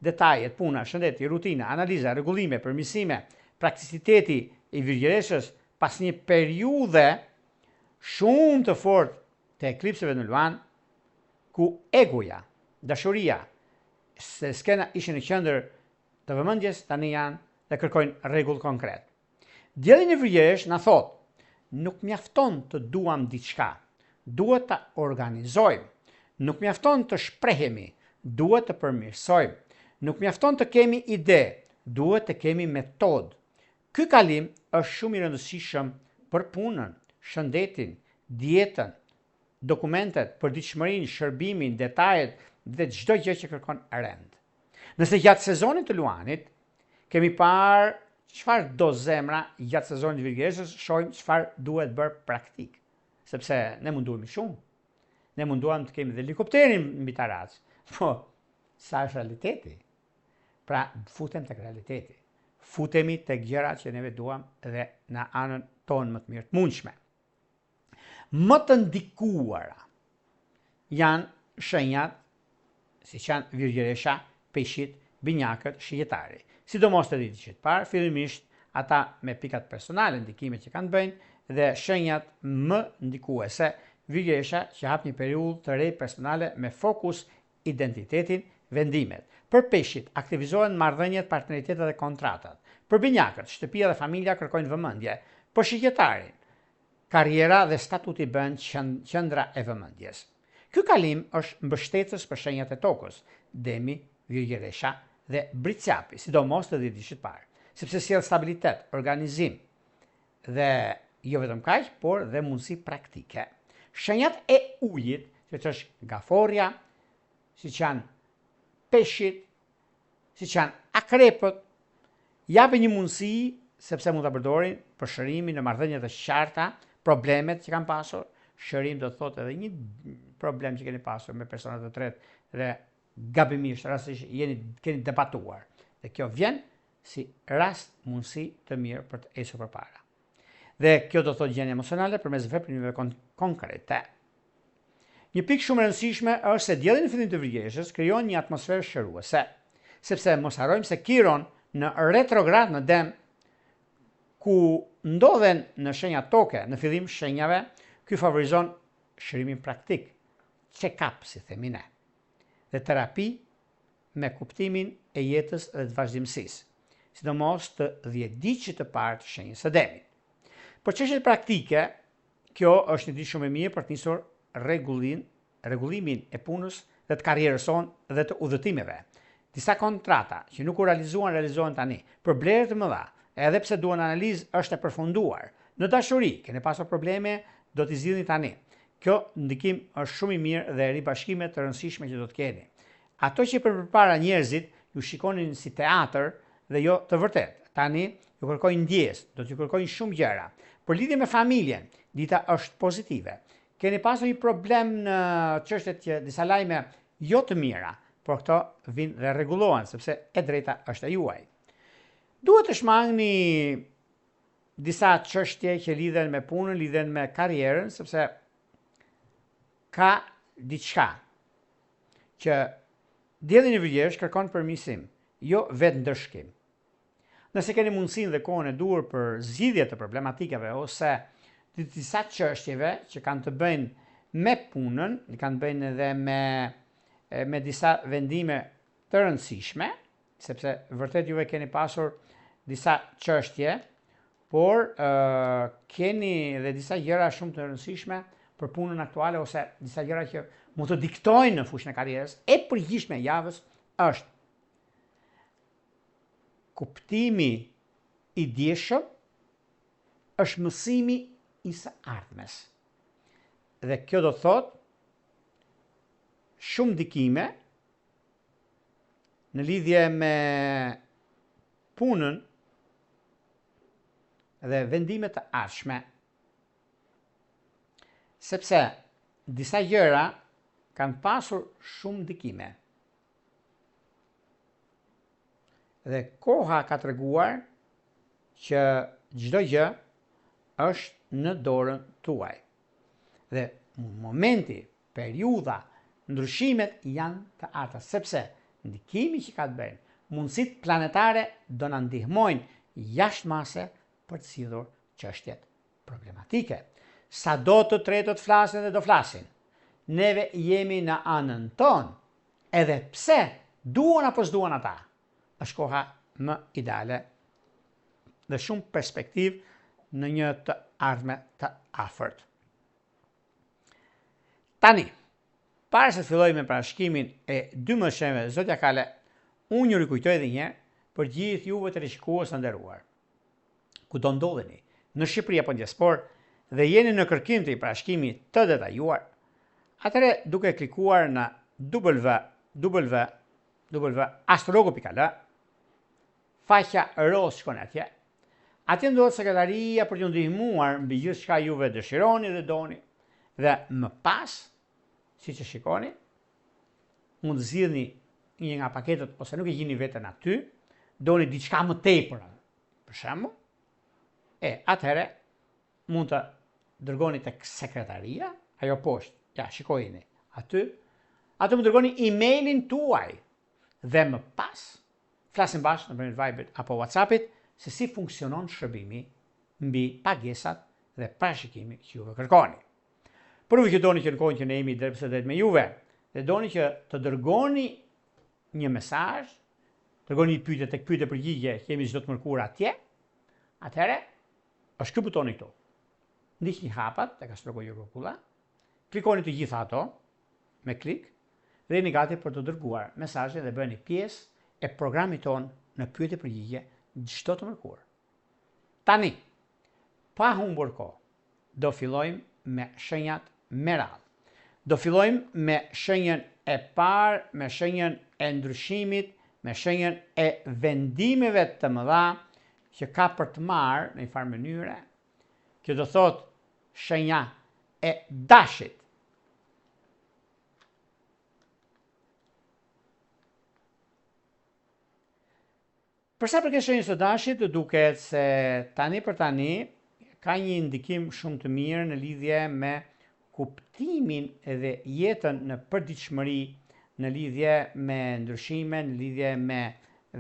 Detajet, puna, shëndeti, rutina, analiza, rregullime, përmirësime, prakticiteti i Virgjëreshës pas një periudhe shumë të fortë të eklipseve në Luan, ku egoja, dashuria, se skena ishin në qendër të vëmendjes, tani janë dhe kërkojnë rregull konkret. Dielli në Virgjëreshë na thotë, nuk mjafton të duam diçka, duhet ta organizojmë. Nuk mjafton të shprehemi, duhet të përmirësojmë. Nuk mjafton të kemi ide, duhet të kemi metodë. Ky kalim është shumë i rëndësishëm për punën, shëndetin, dietën, dokumentet, përditshmërinë, shërbimin, detajet dhe çdo gjë që kërkon rend. Nëse gjatë sezonit të Luanit kemi parë çfarë do zemra gjatë sezonit të Virgjëreshës, shohim çfarë duhet bërë praktik, sepse ne munduhemi shumë. Ne munduam të kemi dhe helikopterin mbi tarracë. Po, sa është realiteti? Pra, futem tek realiteti. Futemi tek gjërat që neve duam dhe në anën tonë më të mirë të mundshme. Më të ndikuara janë shenjat siç janë Virgjëresha, Peshqit, Binjakët, Shigjetari. Sidomos te dhjetëditëshit e parë, fillimisht ata me pikat personale, ndikimet që kanë të bëjnë dhe shenjat më ndikuese, Virgjëresha që hap një periudhë të re personale me fokus identitetin, vendimet. Për Peshqit, aktivizohen marrëdhëniet, partneritetet dhe kontratat. Për Binjakët, shtëpia dhe familja kërkojnë vëmendje. Për Shigjetarin, karriera dhe statuti bëhen qendra e vëmendjes. Ky kalim është mbështetës për shenjat e tokës, Demi, Virgjëresha dhe Bricjapi, sidomos të dhjetëditëshit të parë, sepse sjell stabilitet, organizim dhe jo vetëm kaq, por dhe mundësi praktike. Shenjat e ujit, siç është gaforrja, siç janë peshqit, siç janë akrepët, japin një mundësi sepse mund ta përdorin për shërimin në marrëdhënie të qarta, problemet që kanë pasur, shërim do të thotë edhe një problem që keni pasur me persona të tretë dhe gabimisht, rastësisht jeni keni debatuar. Dhe kjo vjen si rast mundësi të mirë për të ecur përpara. Dhe kjo do të thotë gjendje emocionale përmes veprimeve kon konkrete. Një pikë shumë e rëndësishme është se dielli në fillim të Virgjëreshës krijon një atmosferë shëruese, sepse mos harrojmë se Kiron në retrograd në Dem, ku ndodhen në shenja toke, në fillim shenjave, ky favorizon shërimin praktik, check-up si themi ne, dhe terapi me kuptimin e jetës dhe të vazhdimësisë, sidomos të dhjetëditëshit të parë të shenjës së Demit. Për çështjet praktike, kjo është një ditë shumë e mirë për të nisur rregullin, rregullimin e punës dhe të karrierës sonë dhe të udhëtimeve. Disa kontrata që nuk u realizuan realizohen tani. Për blerje të mëdha, edhe pse duan analizë, është e përfunduar. Në dashuri, keni pasur probleme, do t'i zgjidhni tani. Kjo ndikim është shumë i mirë dhe ribashkime të rëndësishme që do të keni. Ato që për përpara njerëzit ju shikonin si teatër dhe jo të vërtetë. Tani ju kërkojnë ndjesë, do t'ju kërkojnë shumë gjëra. Për lidhje me familjen, dita është pozitive. Keni pasur një problem në çështjet që disa lajme jo të mira, por këto vijnë dhe rregullohen sepse e drejta është e juaj. Duhet të shmangni disa çështje që lidhen me punën, lidhen me karrierën, sepse ka diçka që dielli në Virgjëreshë kërkon përmirësim, jo vetëndëshkim. Nëse keni mundësinë dhe kohën e duhur për zgjidhje të problematikave ose të disa çështjeve që kanë të bëjnë me punën, kanë të bëjnë edhe me me disa vendime të rëndësishme, sepse vërtet juve keni pasur disa çështje, por uh, keni dhe disa gjëra shumë të rëndësishme për punën aktuale ose disa gjëra që mund të diktojnë në fushën e karrierës. E përgjithshme e javës është kuptimi i djeshëm është mësimi i së ardhmes. Dhe kjo do të thotë shumë ndikime në lidhje me punën dhe vendime të ardhshme. Sepse disa gjëra kanë pasur shumë ndikime. Dhe koha ka treguar që çdo gjë është në dorën tuaj. Dhe momenti Periudha, ndryshimet janë të arta, sepse ndikimi që ka të bëjnë, mundësitë planetare do na ndihmojnë jashtë mase për të zgjidhur çështjet problematike. Sado të tretët flasin dhe do flasin, neve jemi në anën tonë, edhe pse duan apo s'duan ata. Është koha më ideale dhe shumë perspektivë në një të ardhme të afërt. Tani, para se të filloj me parashikimin e 12 shenjave zodiakale, unë ju rikujtoj edhe një herë për gjithë juve teleshikues të nderuar. Kudo ndodheni, në Shqipëri apo në diasporë dhe jeni në kërkim të një parashikimi të detajuar, atëherë duke klikuar në www.astrologu.al, faqja rozë shkoni atje, Atje ndodhet sekretaria për t'ju ndihmuar mbi gjithçka juve dëshironi dhe doni dhe më pas, siç e shikoni, mund të zgjidhni një nga paketet ose nuk e gjeni veten aty, doni diçka më tepër, për shembull, e atëherë mund të dërgoni tek sekretaria, ajo poshtë, ja shikojeni aty, aty mund dërgoni emailin tuaj dhe më pas Flasim bashkë nëpërmjet Viberit apo WhatsAppit se si funksionon shërbimi mbi pagesat dhe parashikimi që juve kërkoni. Për juve që doni që në kohën që ne jemi drejtpërsëdrejt me juve dhe doni që të dërgoni një mesazh, dërgoni një pyetje tek pyetje përgjigje që jemi çdo të mërkurë atje, atëherë është ky butoni këtu. Ndiqni hapat tek astrologu Jorgo Kulla, klikoni të gjitha ato me klik dhe jeni gati për të dërguar mesazhin dhe bëheni pjesë e programit tonë në pyetje përgjigje çdo të mërkurë. Tani, pa humbur kohë, do fillojmë me shenjat me radhë. Do fillojmë me shenjën e parë, me shenjën e ndryshimit, me shenjën e vendimeve të mëdha që ka për të marrë në një farë mënyre. Kjo do thotë shenja e dashit. Për sa përket shenjës së dashit, duket se tani për tani ka një ndikim shumë të mirë në lidhje me kuptimin edhe jetën në përditshmëri, në lidhje me ndryshime, në lidhje me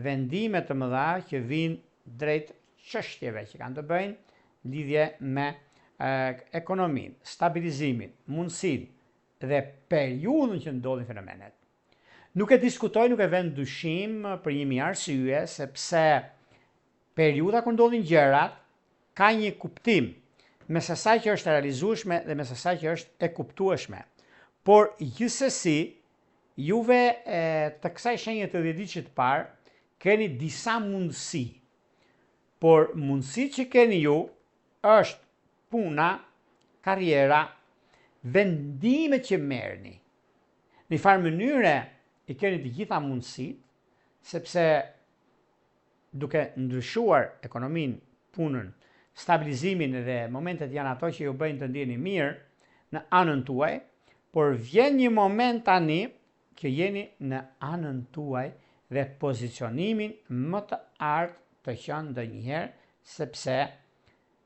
vendime të mëdha që vijnë drejt çështjeve që kanë të bëjnë lidhje me ekonominë, stabilizimin, mundësinë dhe periudhën që ndodhin fenomenet. Nuk e diskutoj, nuk e vë në dyshim për një mijë arsye, sepse periudha kur ndodhin gjërat ka një kuptim mes asaj që është e realizueshme dhe mes asaj që është e kuptueshme. Por gjithsesi, juve e, të kësaj shenje të dhjetëditëshit të parë keni disa mundësi. Por mundësitë që keni ju është puna, karriera, Vendimet që merrni. Në një farë mënyre i keni të gjitha mundësitë, sepse duke ndryshuar ekonominë, punën, stabilizimin dhe momentet janë ato që ju bëjnë të ndiheni mirë në anën tuaj, por vjen një moment tani që jeni në anën tuaj dhe pozicionimin më të artë të qenë ndonjëherë, sepse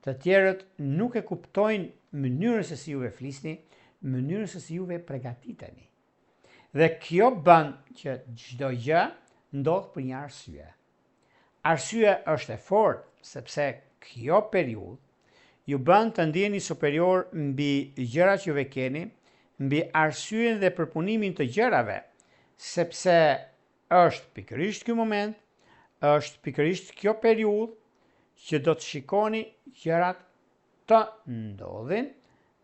të tjerët nuk e kuptojnë mënyrën se si juve flisni, mënyrën se si juve pregatiteni. Dhe kjo bën që çdo gjë ndodh për një arsye. Arsye është e fortë, sepse kjo periudhë ju bën të ndiheni superior mbi gjërat që juve keni, mbi arsyen dhe përpunimin të gjërave, sepse është pikërisht ky moment, është pikërisht kjo periudhë që do të shikoni gjërat të ndodhin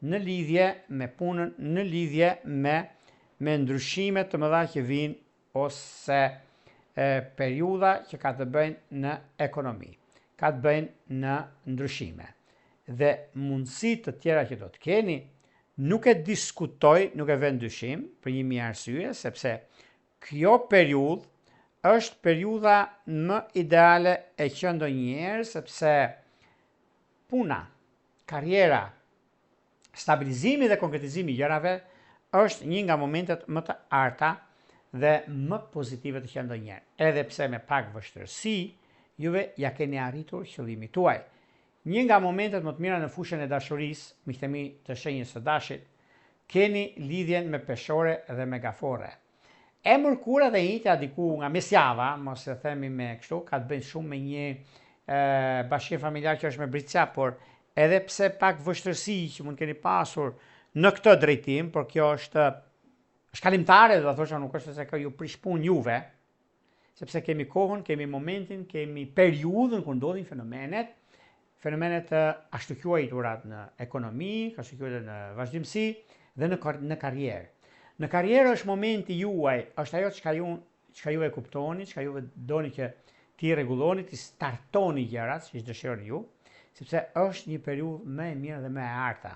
në lidhje me punën, në lidhje me me ndryshime të mëdha që vijnë ose e, periudha që ka të bëjnë në ekonomi, ka të bëjnë në ndryshime. Dhe mundësi të tjera që do të keni, nuk e diskutoj, nuk e vë në dyshim për një mijë arsye, sepse kjo periudhë është periudha më ideale e qenë ndonjëherë, sepse puna, karriera, stabilizimi dhe konkretizimi i gjërave është një nga momentet më të arta dhe më pozitive të qenë ndonjëherë. Edhe pse me pak vështirësi, juve ja keni arritur qëllimit tuaj. Një nga momentet më të mira në fushën e dashurisë, miqtë e mi të shenjës së dashit, keni lidhjen me peshore dhe me gaforre. E mërkura dhe e enjtja diku nga mesjava, mos e themi me kështu, ka të bëjnë shumë me një e, bashkim familjar që është me Bricjap, por edhe pse pak vështirësi që mund keni pasur në këtë drejtim, por kjo është është kalimtare, do ta thosha, nuk është se kjo ju prish punë juve, sepse kemi kohën, kemi momentin, kemi periudhën kur ndodhin fenomenet, fenomenet të ashtuquajturat në ekonomi, ashtuquajturat në vazhdimësi dhe në në karrierë. Në karrierë është momenti juaj, është ajo çka ju çka ju e kuptoni, çka ju doni që t'i rregulloni, t'i startoni gjërat siç dëshironi ju, sepse është një periudhë më e mirë dhe më e arta.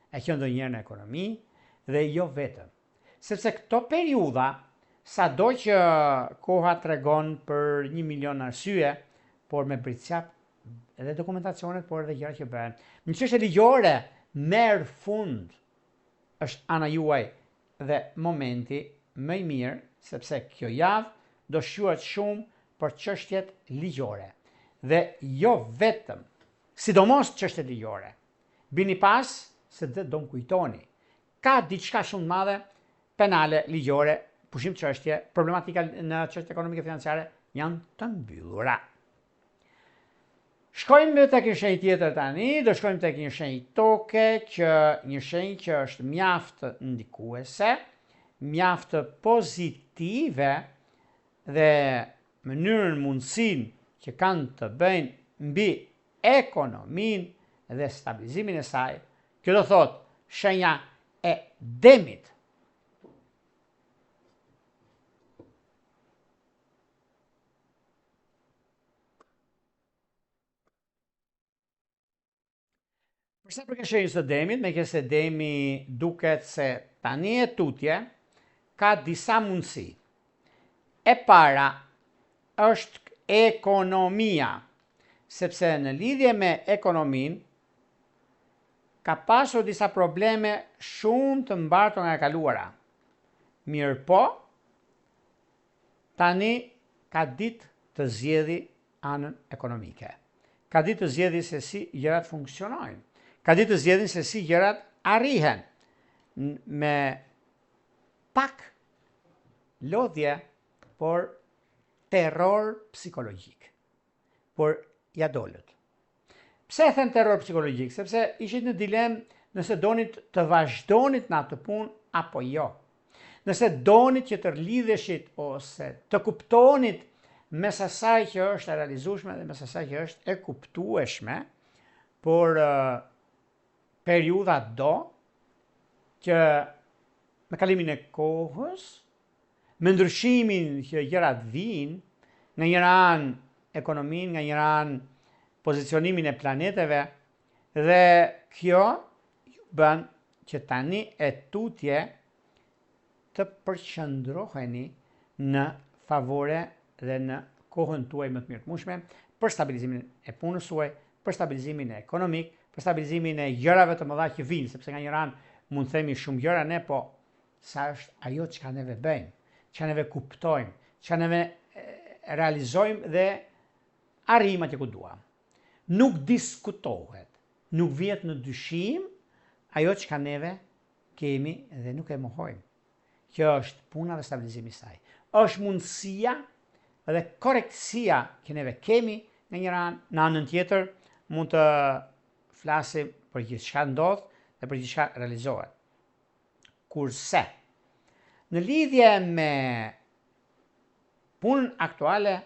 E qenë ndonjëherë në ekonomi dhe jo vetëm. Sepse këto periudha, sado që koha tregon për 1 milion arsye, por me Bricjap edhe dokumentacionet, por edhe gjërat që bëhen. Në çështje ligjore merr fund është ana juaj dhe momenti më i mirë, sepse kjo javë do shquhet shumë për çështjet ligjore dhe jo vetëm, sidomos çështjet ligjore. Bini pas se dhe do më kujtoni. Ka diçka shumë të madhe penale, ligjore, pushim çështje, problematika në çështje ekonomike financiare janë të mbyllura. Shkojmë tek një shenjë tjetër tani, do shkojmë tek një shenjë toke, që një shenjë që është mjaft ndikuese, mjaft pozitive dhe mënyrën mundësinë që kanë të bëjnë mbi ekonominë dhe stabilizimin e saj. Kjo do thotë shenja e demit. Për sa përket shenjës së demit, meqenëse demi duket se tani e tutje, ka disa mundësi. E para është ekonomia, sepse në lidhje me ekonominë, ka pasur disa probleme shumë të mbartura nga e kaluara. Mirëpo, tani ka ditë të zgjedhi anën ekonomike. Ka ditë të zgjedhi se si gjërat funksionojnë. Ka ditë të zgjedhin se si gjërat arrihen me pak lodhje, por terror psikologjik. Por ja dolët. Pse e them terror psikologjik? Sepse ishit në dilemë nëse donit të vazhdonit në atë punë apo jo. Nëse donit që të lidheshit ose të kuptonit mes asaj që është e realizueshme dhe mes asaj që është e kuptueshme, por periudha do që me kalimin e kohës, me ndryshimin që gjërat vijnë, nga njëra anë ekonominë, nga njëra anë pozicionimin e planeteve, dhe kjo ju bën që tani e tutje të përqendroheni në favore dhe në kohën tuaj më të mirë të mundshme për stabilizimin e punës suaj, për stabilizimin e ekonomik, për stabilizimin e gjërave të mëdha që vijnë, sepse nga njëra anë mund të themi shumë gjëra ne, po sa është ajo çka neve bëjmë, çka neve kuptojmë, çka neve realizojmë dhe arrijmë atje ku duam. Nuk diskutohet, nuk vihet në dyshim ajo çka neve kemi dhe nuk e mohojmë. Kjo është puna dhe stabilizimi i saj. Është mundësia dhe korrektësia që neve kemi në njëra anë, në anën tjetër mund të flasim për gjithçka ndodh dhe për gjithçka realizohet. Kurse në lidhje me punën aktuale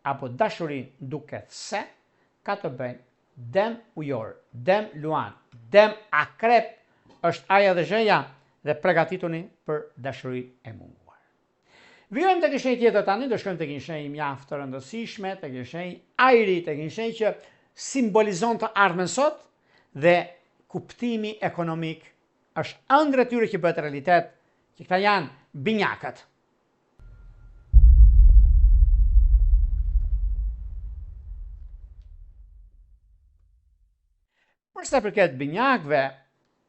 apo dashurinë duket se ka të bëjnë dem ujor, dem luan, dem akrep është aja dhe zheja dhe pregatituni për dashurinë e munguar. Vijojmë tek një shenjë tjetër tani, do shkojmë tek një shenjë mjaft të rëndësishme, tek një shenjë ajri, tek një shenjë që simbolizon të ardhmen sot dhe kuptimi ekonomik është ëndrra e tyre që bëhet realitet, që këta janë binjakët. Për sa përket binjakëve,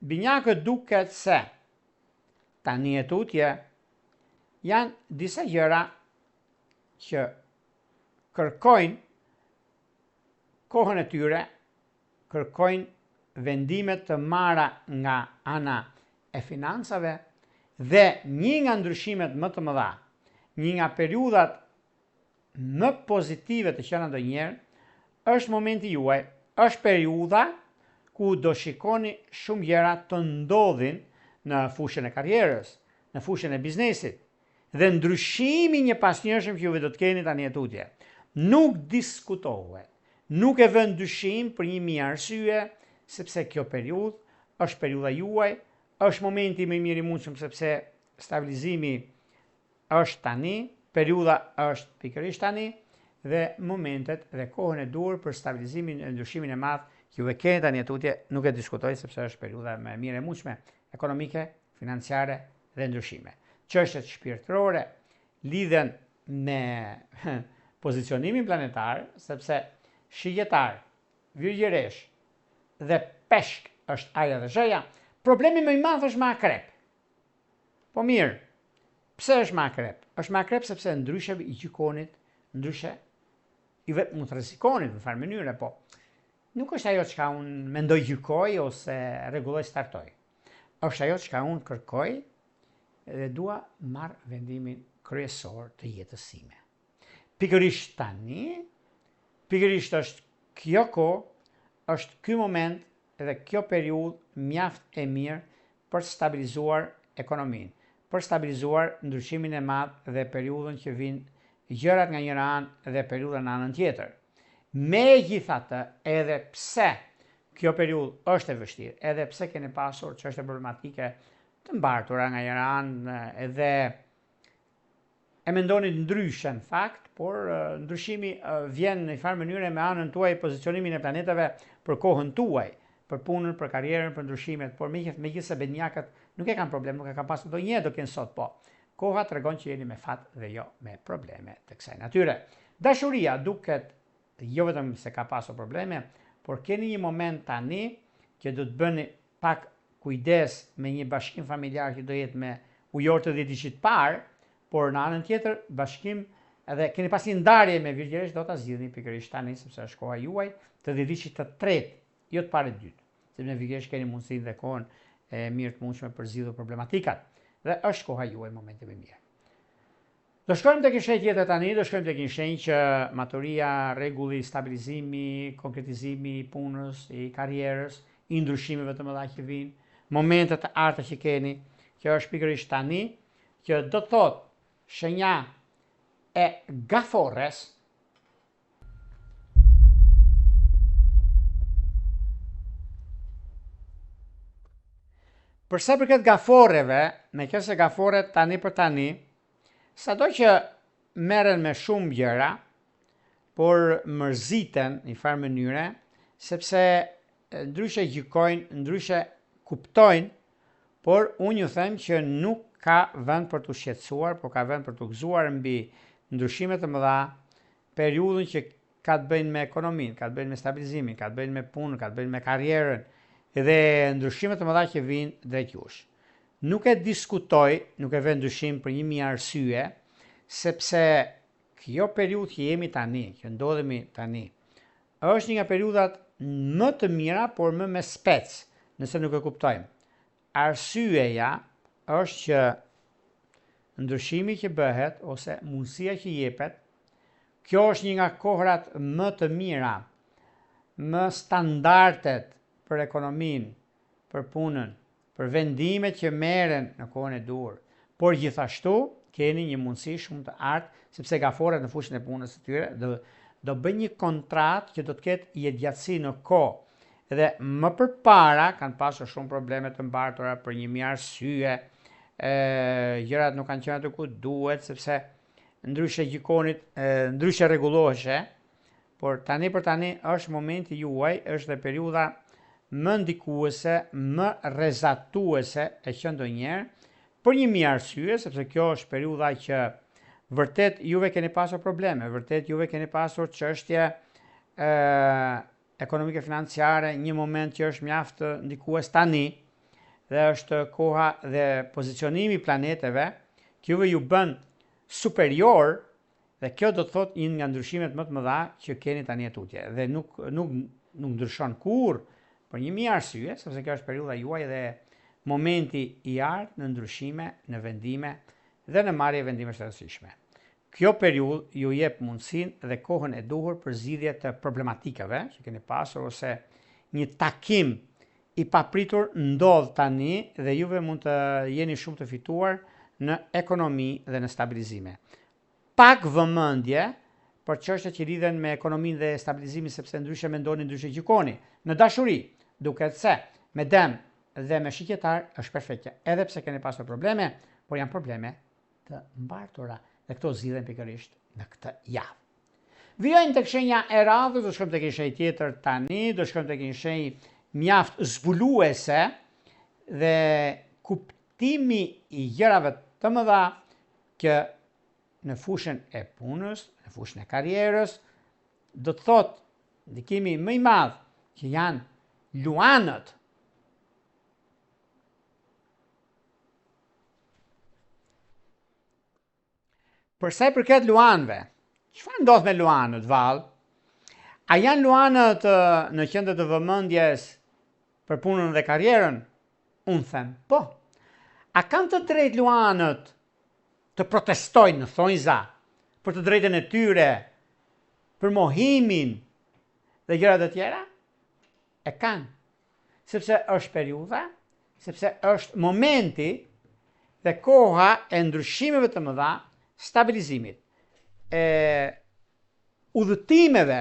binjakët duket se tani e tutje janë disa gjëra që kërkojnë kohën e tyre, kërkojnë vendime të marra nga ana e financave dhe një nga ndryshimet më të mëdha, një nga periudhat më pozitive të qena ndonjëherë, është momenti juaj, është periudha ku do shikoni shumë gjëra të ndodhin në fushën e karrierës, në fushën e biznesit, dhe ndryshimi i njëpasnjëshëm që juve do të keni tani e tutje. Nuk diskutohet, nuk e vë në dyshim për një mijë arsye, sepse kjo periudhë është periudha juaj, është momenti më i mirë i mundshëm sepse stabilizimi është tani, periudha është pikërisht tani dhe momentet dhe kohën e duhur për stabilizimin e ndryshimin e madh që juve keni tani e tutje, nuk e diskutoj sepse është periudha më e mirë e mundshme ekonomike, financiare dhe ndryshime. Çështjet shpirtërore lidhen me pozicionimin planetar, sepse shigjetar, virgjëresh dhe peshk është aja dhe zheja, problemi më i madh është me akrep. Po mirë, pse është me akrep? Është me akrep sepse ndryshe i gjykonit, ndryshe i vetë mund të rrezikonit në farë mënyre, po nuk është ajo çka unë mendoj gjykoj ose rregulloj startoj. Është ajo çka unë kërkoj dhe dua marr vendimin kryesor të jetës sime. Pikërisht tani, pikërisht është kjo kohë, është ky moment dhe kjo periudhë mjaft e mirë për të stabilizuar ekonominë, për stabilizuar ndryshimin e madh dhe periudhën që vijnë gjërat nga njëra anë dhe periudha në anën tjetër. Megjithatë, edhe pse kjo periudhë është e vështirë, edhe pse keni pasur çështje problematike të mbartura nga njëra anë edhe e mendonit ndryshe në fakt, por ndryshimi vjen në një farë mënyre me anën tuaj pozicionimin e planeteve për kohën tuaj, për punën, për karrierën, për ndryshimet, por megjithëse binjakët nuk e kanë problem, nuk e kanë pasur ndonjëherë do kenë sot, po. Koha tregon që jeni me fat dhe jo me probleme të kësaj natyre. Dashuria duket jo vetëm se ka pasur probleme, por keni një moment tani që do të bëni pak kujdes me një bashkim familjar që do jetë me ujor të dhjetëditëshit të parë, por në anën tjetër bashkim edhe keni pas një ndarje me virgjëresh do ta zgjidhni pikërisht tani sepse është koha juaj të dhjetëditëshit të tretë, jo të parë të dytë. Sepse me virgjëresh keni mundësinë dhe kohën e mirë të mundshme për zgjidhur problematikat dhe është koha juaj momenti më i mirë. Do shkojmë tek një shenjë tjetër tani, do shkojmë tek një shenjë që maturia, rregulli, stabilizimi, konkretizimi i punës, i karrierës, i ndryshimeve të mëdha që vijnë, momentet e arta që keni, që është pikërisht tani, që do të thotë shenja e gaforres, Për sa përket gaforreve, meqenëse gaforret tani për tani, sado që merren me shumë gjëra, por mërziten në një farë mënyre, sepse ndryshe gjykojnë, ndryshe kuptojnë, Por unë ju them që nuk ka vend për t'u shqetësuar, por ka vend për t'u gëzuar mbi ndryshime të mëdha, periudhën që ka të bëjnë me ekonominë, ka të bëjnë me stabilizimin, ka të bëjnë me punën, ka të bëjnë me karrierën dhe ndryshime të mëdha që vijnë drejt jush. Nuk e diskutoj, nuk e vë në dyshim për 1000 arsye, sepse kjo periudhë që jemi tani, që ndodhemi tani, është një nga periudhat më të mira, por më me spec, nëse nuk e kuptojmë. Arsyeja është që ndryshimi që bëhet ose mundësia që jepet, kjo është një nga kohërat më të mira, më standardet për ekonominë, për punën, për vendimet që merren në kohën e duhur. Por gjithashtu keni një mundësi shumë të artë, sepse gaforret në fushën e punës së tyre do do bëjnë një kontratë që do të ketë jetëgjatësi në kohë. Dhe më përpara kanë pasur shumë probleme të mbartura për një mijë arsye, e, gjërat nuk kanë qenë aty ku duhet, sepse ndryshe gjykonit, e, ndryshe rregulloheshe, por tani për tani është momenti juaj, është dhe periudha më ndikuese, më rrezatuese e qenë ndonjëherë, për një mijë arsye, sepse kjo është periudha që vërtet juve keni pasur probleme, vërtet juve keni pasur çështje ë ekonomike financiare, një moment që është mjaft ndikues tani dhe është koha dhe pozicionimi i planeteve, që juve ju bën superior dhe kjo do të thotë një nga ndryshimet më të mëdha që keni tani e tutje dhe nuk nuk nuk ndryshon kurrë për një mijë arsye, sepse kjo është periudha juaj dhe momenti i artë në ndryshime, në vendime dhe në marrje vendimesh të rëndësishme. Kjo periudhë ju jep mundësinë dhe kohën e duhur për zgjidhje të problematikave që keni pasur ose një takim i papritur ndodh tani dhe juve mund të jeni shumë të fituar në ekonomi dhe në stabilizime. Pak vëmendje për çështjet që lidhen me ekonominë dhe stabilizimin sepse ndryshe mendoni, ndryshe gjykoni. Në dashuri, duket se me dem dhe me shigjetar është perfekte, edhe pse keni pasur probleme, por janë probleme të mbartura dhe këto zgjidhen pikërisht në këtë javë. Vijojmë tek shenja e radhës, do shkojmë tek një shenjë tjetër tani, do shkojmë tek një shenjë mjaft zbuluese dhe kuptimi i gjërave të mëdha që në fushën e punës, në fushën e karrierës, do të thotë ndikimi më i madh që janë luanët. Për sa i përket luanëve, çfarë ndodh me luanët vallë? A janë luanët në qendër të vëmendjes për punën dhe karrierën? Unë them po. A kanë të drejtë luanët të protestojnë në thonjza për të drejtën e tyre, për mohimin dhe gjëra të tjera? E kanë. Sepse është periudha, sepse është momenti dhe koha e ndryshimeve të mëdha, stabilizimit, e udhëtimeve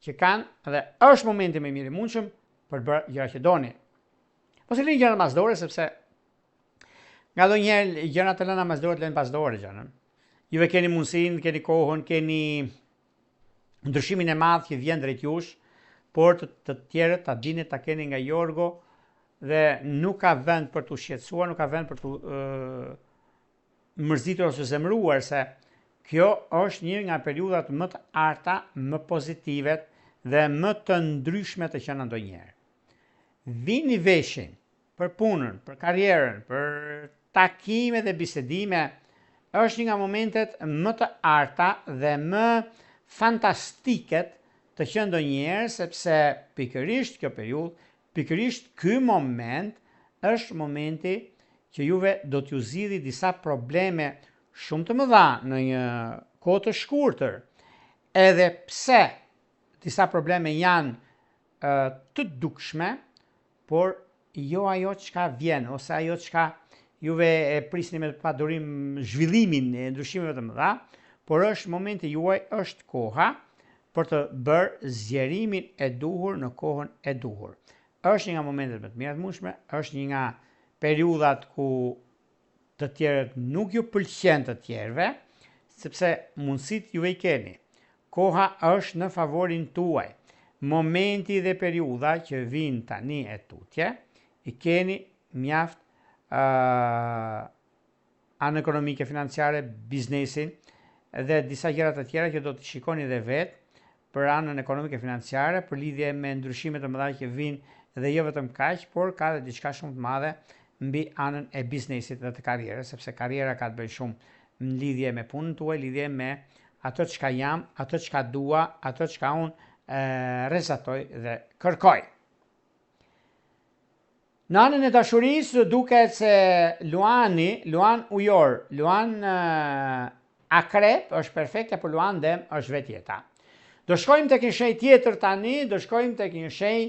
që kanë dhe është momenti më i mirë i mundshëm për të bërë gjëra që doni. Mos i lini gjërat mas dore sepse nganjëherë gjërat të lëna mas dore të lënë pas dore gjënë. Juve keni mundësinë, keni kohën, keni ndryshimin e madh që vjen drejt jush, por të, të tjerët ta dini ta keni nga Jorgo dhe nuk ka vend për t'u shqetësuar, nuk ka vend për t'u mërzitur ose zemëruar se kjo është një nga periudhat më të arta, më pozitivet dhe më të ndryshme të qena ndonjëherë. Vini veshin për punën, për karrierën, për takime dhe bisedime, është një nga momentet më të arta dhe më fantastiket të qenë ndonjëherë, sepse pikërisht kjo periudhë, pikërisht ky moment është momenti që juve do t'ju zgjidhi disa probleme shumë të mëdha në një kohë të shkurtër. Edhe pse disa probleme janë të dukshme, por jo ajo çka vjen ose ajo çka juve e prisni me padurim zhvillimin e ndryshimeve të mëdha, por është momenti juaj, është koha për të bërë zgjerimin e duhur në kohën e duhur. Është një nga momentet më të mira të mundshme, është një nga periudhat ku të tjerët nuk ju pëlqen të tjerëve, sepse mundësitë juve i keni. Koha është në favorin tuaj. Momenti dhe periudha që vijnë tani e tutje, i keni mjaft Uh, anën ekonomike, financiare, biznesin dhe disa gjëra të tjera që do të shikoni dhe vetë për anën ekonomike financiare, për lidhje me ndryshime të mëdha që vijnë dhe jo vetëm kaq, por ka dhe diçka shumë të madhe mbi anën e biznesit dhe të karrierës, sepse karriera ka të bëjë shumë në lidhje me punën tuaj, lidhje me atë çka jam, atë çka dua, atë çka unë rrezatoj dhe kërkoj. Në anën e dashurisë duket se Luani, Luan ujor, Luan akrep është perfekte, por Luan dem është vetë jeta. Do shkojmë tek një shenjë tjetër tani, do shkojmë tek një shenjë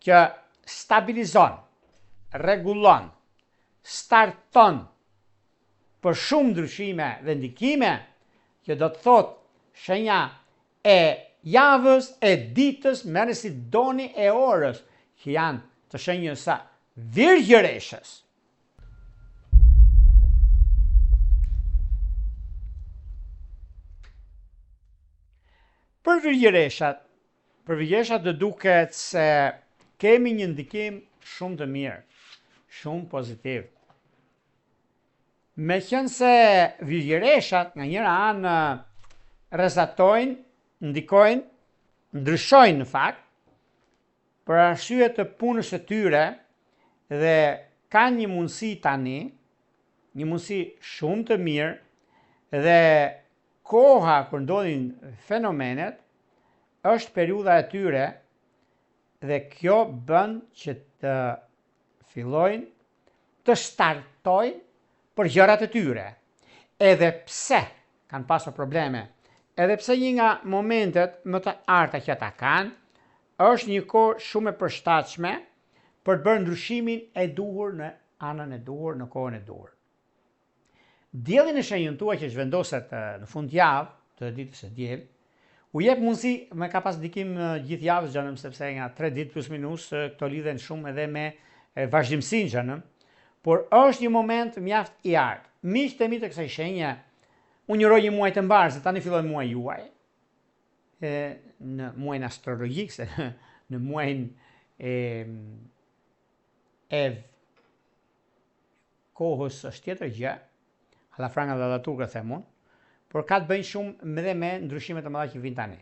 që stabilizon, rregullon, starton për shumë ndryshime dhe ndikime, që do të thotë shenja e javës, e ditës, merreni si doni e orës, që janë të shenjës së Virgjëreshës. Për virgjëreshat, për virgjëreshat do duket se kemi një ndikim shumë të mirë, shumë pozitiv. Meqenëse virgjëreshat nga njëra anë rrezatojnë, ndikojnë, ndryshojnë në fakt, për arsye të punës së tyre dhe kanë një mundësi tani, një mundësi shumë të mirë dhe koha kur ndodhin fenomenet është periudha e tyre dhe kjo bën që të fillojnë të startojnë për gjërat e tyre. Edhe pse kanë pasur probleme, edhe pse një nga momentet më të arta që ata kanë, është një kohë shumë e përshtatshme për të bërë ndryshimin e duhur në anën e duhur, në kohën e duhur. Dielli në shenjën tuaj që zhvendoset në fundjavë të ditës së diel, u jep mundësi, me ka pas ndikim gjithë javës xhanëm sepse nga 3 ditë plus minus këto lidhen shumë edhe me vazhdimësinë xhanëm, por është një moment mjaft i artë. Miqtë e mi të kësaj shenje, unë ju uroj një muaj të mbarë, se tani fillon muaji juaj, e, në muajin astrologjik, se në muajin e, e kohës është tjetër gjë, alla franga dhe alla turka them unë, por ka të bëjnë shumë dhe me ndryshimet e mëdha që vijnë tani.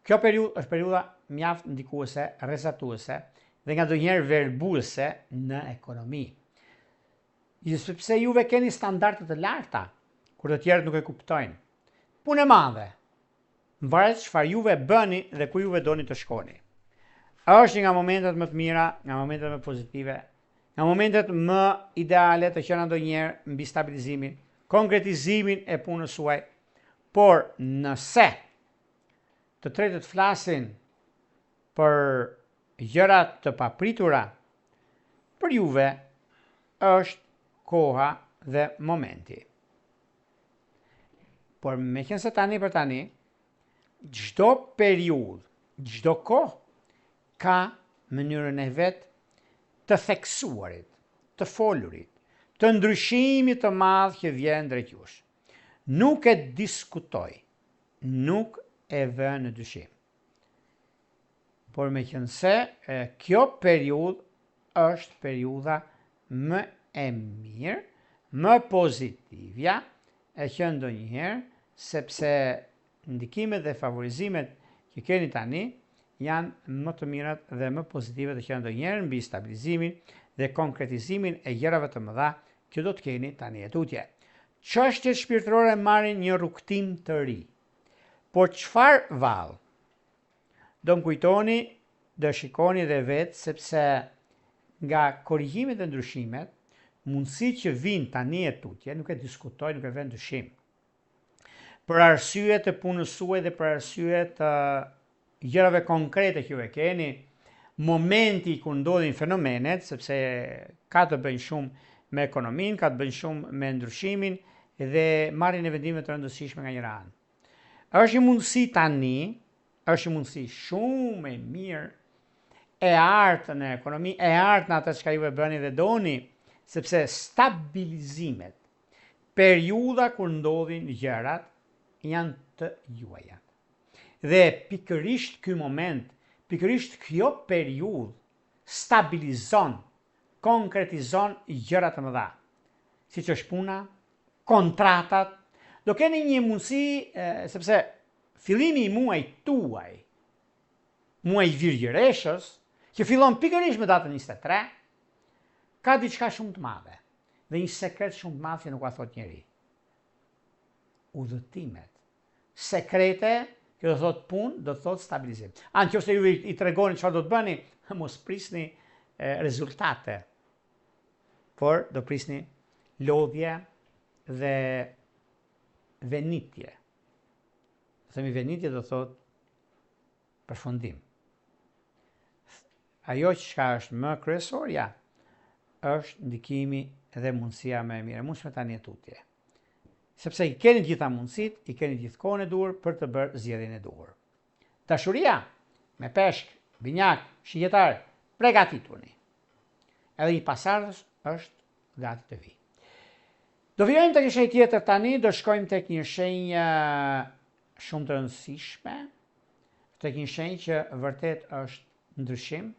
Kjo periudhë është periudha mjaft ndikuese, rrezatuese dhe nganjëherë verbuese në ekonomi. Jo sepse juve keni standarde të larta, kur të tjerët nuk e kuptojnë. Punë e madhe, Varet çfarë juve bëni dhe ku juve doni të shkoni. Është një nga momentet më të mira, nga momentet më pozitive, nga momentet më ideale të qena ndonjëherë mbi stabilizimin, konkretizimin e punës suaj. Por nëse të tretët flasin për gjëra të papritura, për juve është koha dhe momenti. Por meqenëse tani për tani, çdo periudhë, çdo kohë, ka mënyrën e vet të theksuarit, të folurit, të ndryshimit të madh që vjen drejt jush. Nuk e diskutoj, nuk e vë në dyshim. Por meqenëse kjo periudhë është periudha më e mirë, më pozitivja e qenë ndonjëherë, sepse ndikimet dhe favorizimet që keni tani janë më të mirat dhe më pozitive të qenë ndonjëherë mbi stabilizimin dhe konkretizimin e gjërave të mëdha që do të keni tani e tutje. Çështjet shpirtërore marrin një rrugëtim të ri. Por çfarë vallë? Do më kujtoni, do shikoni dhe vetë, sepse nga korrigjimet dhe ndryshimet, mundësitë që vijnë tani e tutje, nuk e diskutoj, nuk e vë në dyshim. Për arsye të punës suaj dhe për arsye të gjërave konkrete që ju e keni, momenti kur ndodhin fenomenet, sepse ka të bëjnë shumë me ekonominë, ka të bëjnë shumë me ndryshimin dhe marrjen e vendimeve të rëndësishme nga njëra anë. Është një mundësi tani, është një mundësi shumë e mirë, e artë në ekonomi, e artë në atë çka juve bëni dhe doni, sepse stabilizimet, periudha kur ndodhin gjërat, janë të juajat. Dhe pikërisht ky moment, pikërisht kjo periudhë stabilizon, konkretizon gjëra të mëdha, siç është puna, kontratat, do keni një mundësi, sepse fillimi i muajit tuaj, muaji i Virgjëreshës, që fillon pikërisht me datën 23, ka diçka shumë të madhe dhe një sekret shumë të madh që nuk ua thotë njeri. Udhëtimet. Sekrete, kjo do thotë punë, do të thotë stabilizim. A në qoftë se ju i tregoni çfarë do të bëni, mos prisni rezultate, por do prisni lodhje dhe venitje. Themi venitje do thotë përfundim. Ajo që çka është më kryesorja, është ndikimi dhe mundësia më e mirë e mundshme tani e tutje. Sepse i keni gjitha mundësitë, i keni gjithë kohën e duhur për të bërë zgjedhjen e duhur. Dashuria me peshk, binjak, shigjetar, pregatituni. Edhe një pasardhës është gati të vijë. Do vijojmë tek një shenjë tjetër tani, do shkojmë tek një shenjë shumë të rëndësishme, tek një shenjë që vërtet është ndryshim,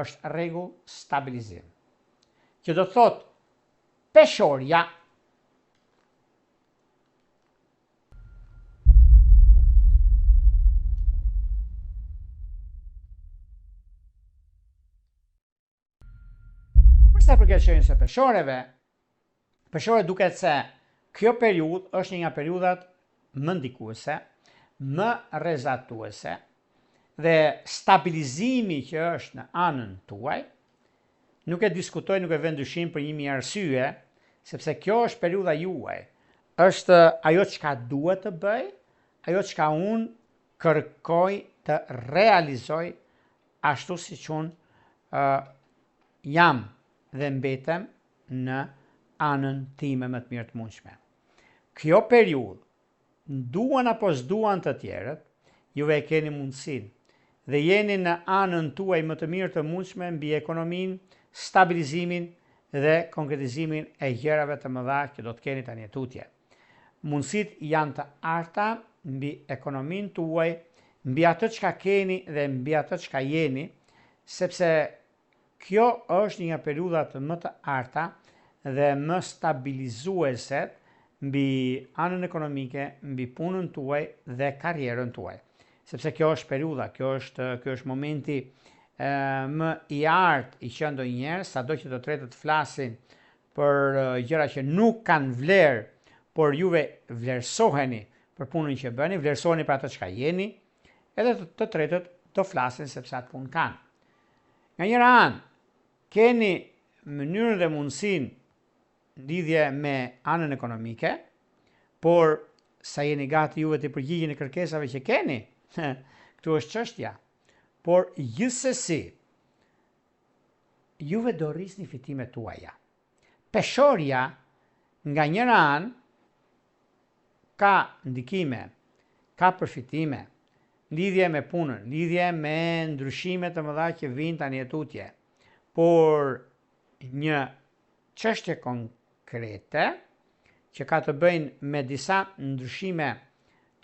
është rregull stabilizim. Që do të thotë Peshorja. Për sa i përket shenjës së peshoreve, peshore duket se kjo periudhë është një nga periudhat më ndikuese, më rrezatuese dhe stabilizimi që është në anën tuaj, Nuk e diskutoj, nuk e vë në dyshim për një mijë arsye, sepse kjo është periudha juaj. Është ajo çka duhet të bëj, ajo çka unë kërkoj të realizoj ashtu siç unë uh, jam dhe mbetem në anën time më të mirë të mundshme. Kjo periudhë Duan apo s'duan të tjerët, juve e keni mundësinë dhe jeni në anën tuaj më të mirë të mundshme mbi ekonominë, stabilizimin dhe konkretizimin e gjërave të mëdha që do të keni tani e tutje. Mundësitë janë të arta mbi ekonominë tuaj, mbi atë çka keni dhe mbi atë çka jeni, sepse Kjo është një nga periudhat më të arta dhe më stabilizueset mbi anën ekonomike, mbi punën tuaj dhe karrierën tuaj. Sepse kjo është periudha, kjo është ky është momenti e, më i artë i qenë ndonjëherë, sado që të tretët flasin për gjëra që nuk kanë vlerë, por juve vlerësoheni për punën që bëni, vlerësoheni për atë çka jeni, edhe të, të tretët do flasin sepse atë punë kanë. Nga njëra anë, keni mënyrën dhe mundësinë në lidhje me anën ekonomike, por sa jeni gati juve t'i përgjigjeni kërkesave që keni, këtu është çështja. Por gjithsesi, juve do rrisni fitimet tuaja. Peshorja nga njëra anë ka ndikime, ka përfitime, lidhje me punën, lidhje me ndryshime të mëdha që vijnë tani e tutje. Por një çështje konkrete që ka të bëjnë me disa ndryshime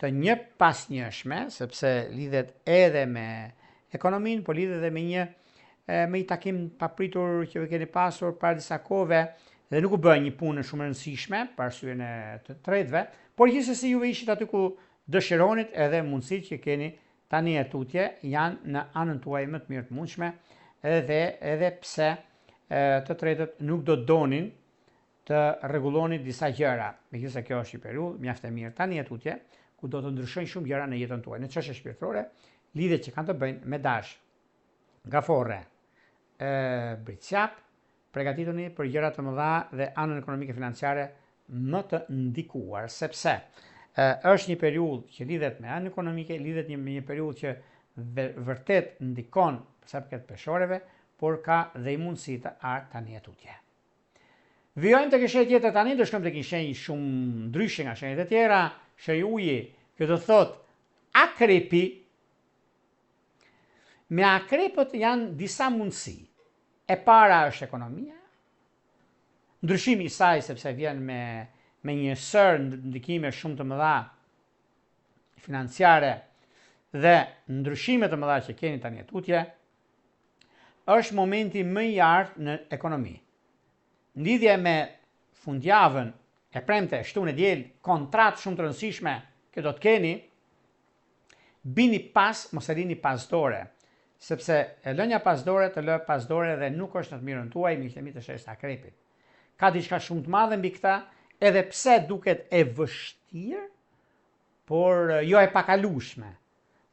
të njëpasnjëshme, sepse lidhet edhe me ekonominë, por lidhet edhe me një me një takim të papritur që keni pasur para disa kohëve dhe nuk u bë një punë shumë e rëndësishme për arsyen e të tretëve, por gjithsesi juve ishit aty ku dëshironit edhe mundësitë që keni tani e tutje janë në anën tuaj më të mirë të mundshme edhe edhe pse të tretët nuk do donin të rregulloni disa gjëra, megjithëse kjo është një periudhë mjaft e mirë tani e tutje, ku do të ndryshojnë shumë gjëra në jetën tuaj, në çështje shpirtërore, lidhjet që kanë të bëjnë me dash, gaforre, e bricjap, pregatituni për gjëra të mëdha dhe anën ekonomike financiare më të ndikuar, sepse e, është një periudhë që lidhet me anën ekonomike, lidhet një me një periudhë që vërtet ndikon për sa i përket peshoreve, por ka dhe i mundësi të artë tani e tutje. Vijojmë tek një shenjë tjetër tani, do shkojmë tek një shenjë shumë ndryshe nga shenjat e tjera, shenjë uji. Kjo do thotë akrepi. Me akrepët janë disa mundësi. E para është ekonomia. Ndryshimi i saj sepse vjen me me një sërë ndikime shumë të mëdha financiare dhe ndryshime të mëdha që keni tani e tutje. Është momenti më i artë në ekonomi. Në lidhje me fundjavën e premte, shtunë e diel, kontratë shumë të rëndësishme që do të keni, bini pas, mos e lini pas dore, sepse e lënia pas dore të lë pas dore dhe nuk është në të mirën tuaj, miqtë e mi të shenjës së akrepit. Ka diçka shumë të madhe mbi këta, edhe pse duket e vështirë, por jo e pakalueshme,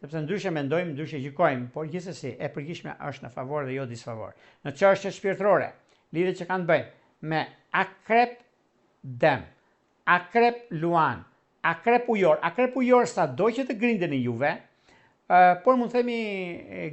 sepse ndryshe mendojmë, ndryshe gjykojmë, por gjithsesi e përgjithshmja është në favor dhe jo disfavor. Në çështjet shpirtërore, lidhjet që kanë të bëjnë me akrep dem, akrep luan, akrep ujor, akrep ujor sado që të grindeni juve, por mund të themi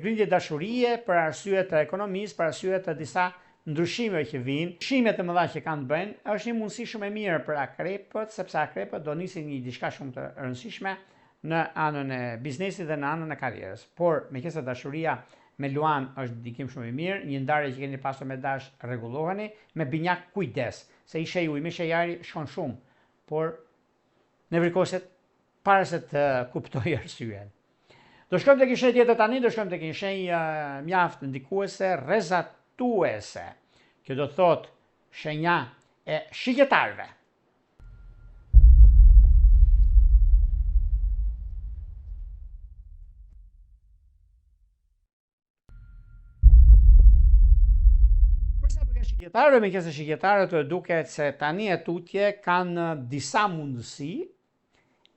grindje dashurie për arsye të ekonomisë, për arsye të disa ndryshimeve që vijnë, ndryshime të mëdha që kanë të bëjnë, është një mundësi shumë e mirë për akrepët, sepse akrepët do nisin një diçka shumë të rëndësishme në anën e biznesit dhe në anën e karrierës. Por, meqenëse dashuria me Luan është ndikim shumë i mirë, një ndarje që keni pasur me dash rregulloheni, me binjak kujdes, se i shenjë uji me shenjë ajri shkon shumë, por nevrikoset para se të kuptojë arsyen. Do shkojmë tek një shenjë tjetër tani, do shkojmë tek një shenjë mjaft ndikuese, rrezatuese. Kjo do të thotë shenja e shigjetarëve. Për sa i përket shigjetarëve, meqenëse shigjetarët duket se tani e tutje kanë disa mundësi.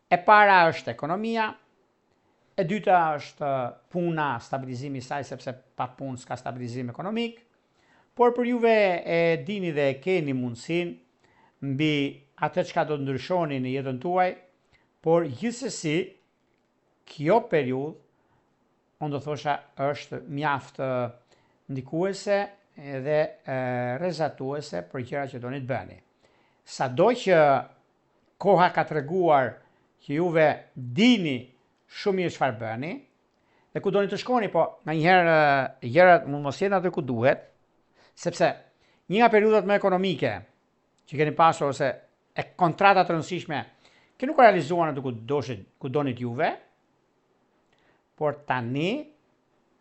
E para është ekonomia, e dyta është puna, stabilizimi i saj, sepse pa punë s'ka stabilizim ekonomik. Por për juve e dini dhe e keni mundësinë mbi atë çka do të ndryshoni në jetën tuaj, por gjithsesi kjo periudhë unë do thosha është mjaft ndikuese dhe rrezatuese për gjëra që doni të bëni. Sado që koha ka treguar që juve dini shumë mirë çfarë bëni dhe ku doni të shkoni, po nganjëherë gjërat mund mos jenë aty ku duhet, sepse një nga periudhat më ekonomike që keni pasur ose e kontrata të rëndësishme që nuk u realizuan aty ku doshit, ku donit juve, por tani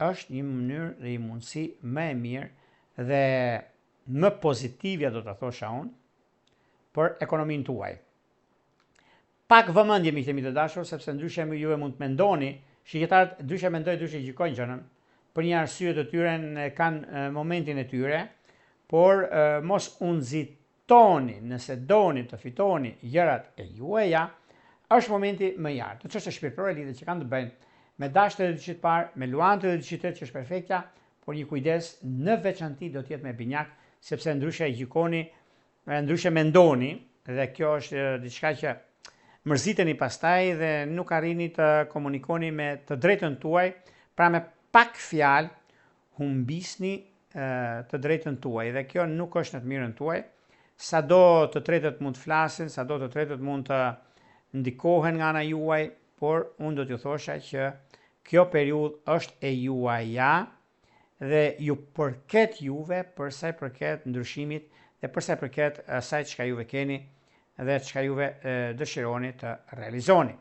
është një mënyrë dhe një mundësi më e mirë dhe më pozitivja do të thosha unë për ekonominë tuaj. Pak vëmendje miqtë e mi të dashur, sepse ndryshe juve mund të mendoni, shigjetarët ndryshe mendojnë, ndryshe gjykojnë gjënë, për një arsye të tyre kanë momentin e tyre, por mos u nxitoni nëse doni të fitoni gjërat e juaja, është momenti më i artë. Në çështje shpirtërore lidhjet që kanë të bëjnë me dash të dyshit parë, me luan të dyshit tretë që është perfektja, por një kujdes në veçanti do të jetë me binjak, sepse ndryshe e gjykoni, ndryshe mendoni dhe kjo është diçka që mërziteni pastaj dhe nuk arrini të komunikoni me të drejtën tuaj, pra me pak fjalë humbisni të drejtën tuaj dhe kjo nuk është në të mirën tuaj. Sado të tretët mund të flasin, sado të tretët mund të ndikohen nga ana juaj, por unë do t'ju thosha që kjo periudhë është e juaja dhe ju përket juve për sa i përket ndryshimit dhe për sa i përket asaj çka juve keni dhe çka juve dëshironi të realizoni.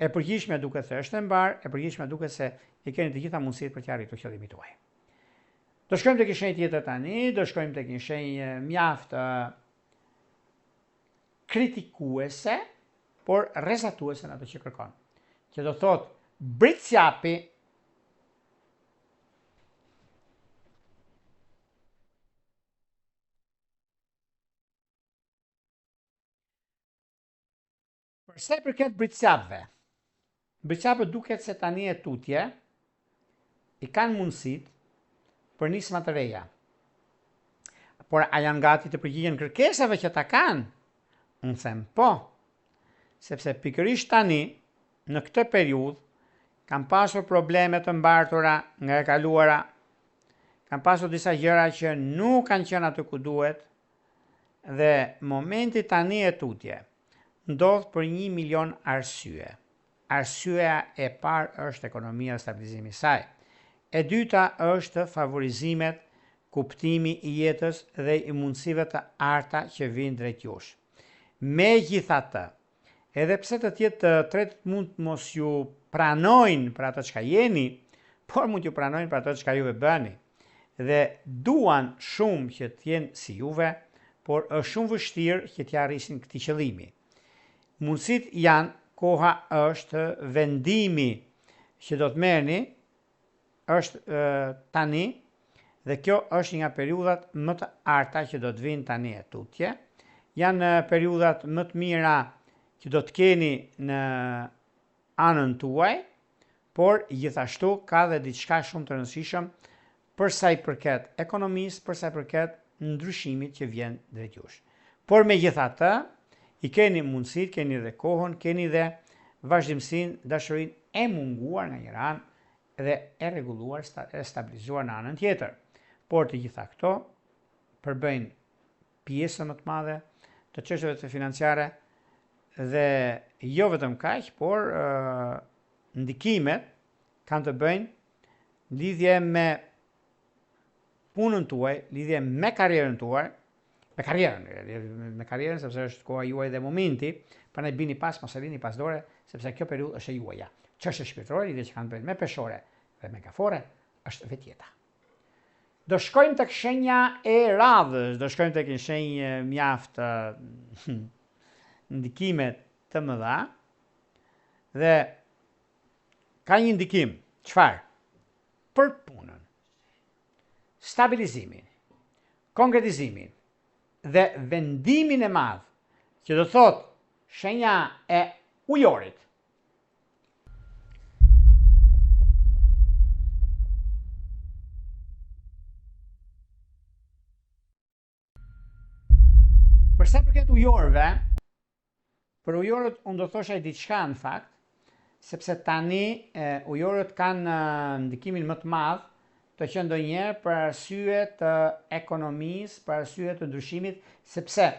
E përgjithshmja duket se është e mbarë, e përgjithshmja duket se i keni të gjitha mundësitë për të arritur qëllimin tuaj. Do shkojmë tek një shenjë tjetër tani, do shkojmë tek një shenjë mjaft kritikuese, por rrezatuese në atë që kërkon. Që do thotë Bricjapi Për sa i përket bricjapëve, bricjapët duket se tani e tutje i kanë mundësitë për nisma të reja. Por a janë gati të përgjigjen kërkesave që ata kanë? Unë them po, sepse pikërisht tani, në këtë periudhë, kanë pasur probleme të mbartura nga e kaluara, kanë pasur disa gjëra që nuk kanë qenë aty ku duhet, dhe momenti tani e tutje, ndodh për një milion arsye. Arsyeja e parë është ekonomia dhe stabilizimi i saj. E dyta është favorizimet, kuptimi i jetës dhe i mundësive të arta që vijnë drejt jush. Megjithatë, edhe pse të tjerë të tretët mund të mos ju pranojnë për atë çka jeni, por mund t'ju pranojnë për atë çka juve bëni. dhe duan shumë që të jenë si juve, por është shumë vështirë që t'ia arrisin këtij qëllimi. Mundësitë janë, koha është vendimi që do të merrni është tani dhe kjo është një nga periudhat më të arta që do të vijnë tani e tutje. Janë periudhat më të mira që do të keni në anën tuaj, por gjithashtu ka dhe diçka shumë të rëndësishëm për sa i përket ekonomisë, për sa i përket ndryshimit që vjen drejt jush. Por megjithatë, i keni mundësitë, keni dhe kohën, keni dhe vazhdimësinë, dashurinë e munguar nga njëra anë dhe e rregulluar, e stabilizuar në anën tjetër. Por të gjitha këto përbëjnë pjesën më të madhe të çështjeve të financiare dhe jo vetëm kaq, por ndikimet kanë të bëjnë lidhje me punën tuaj, lidhje me karrierën tuaj, me karrierën, me karrierën sepse është koha juaj dhe momenti, prandaj bini pas, mos e lini pas dore, sepse kjo periudhë është e juaja. Çështje shpirtërore, lidhje që kanë të bëjnë me peshore dhe me gaforre, është vetë jeta. Do shkojmë tek shenja e radhës, do shkojmë tek një shenjë mjaft ndikime të mëdha dhe ka një ndikim, çfarë? Për punën. Stabilizimin, konkretizimin dhe vendimin e madh, që do thotë shenja e ujorit. Për sa përket ujorëve, për ujorët unë do thosha diçka në fakt, sepse tani e, ujorët kanë ndikimin më të madh të qenë ndonjëherë për arsye të ekonomisë, për arsye të ndryshimit, sepse e,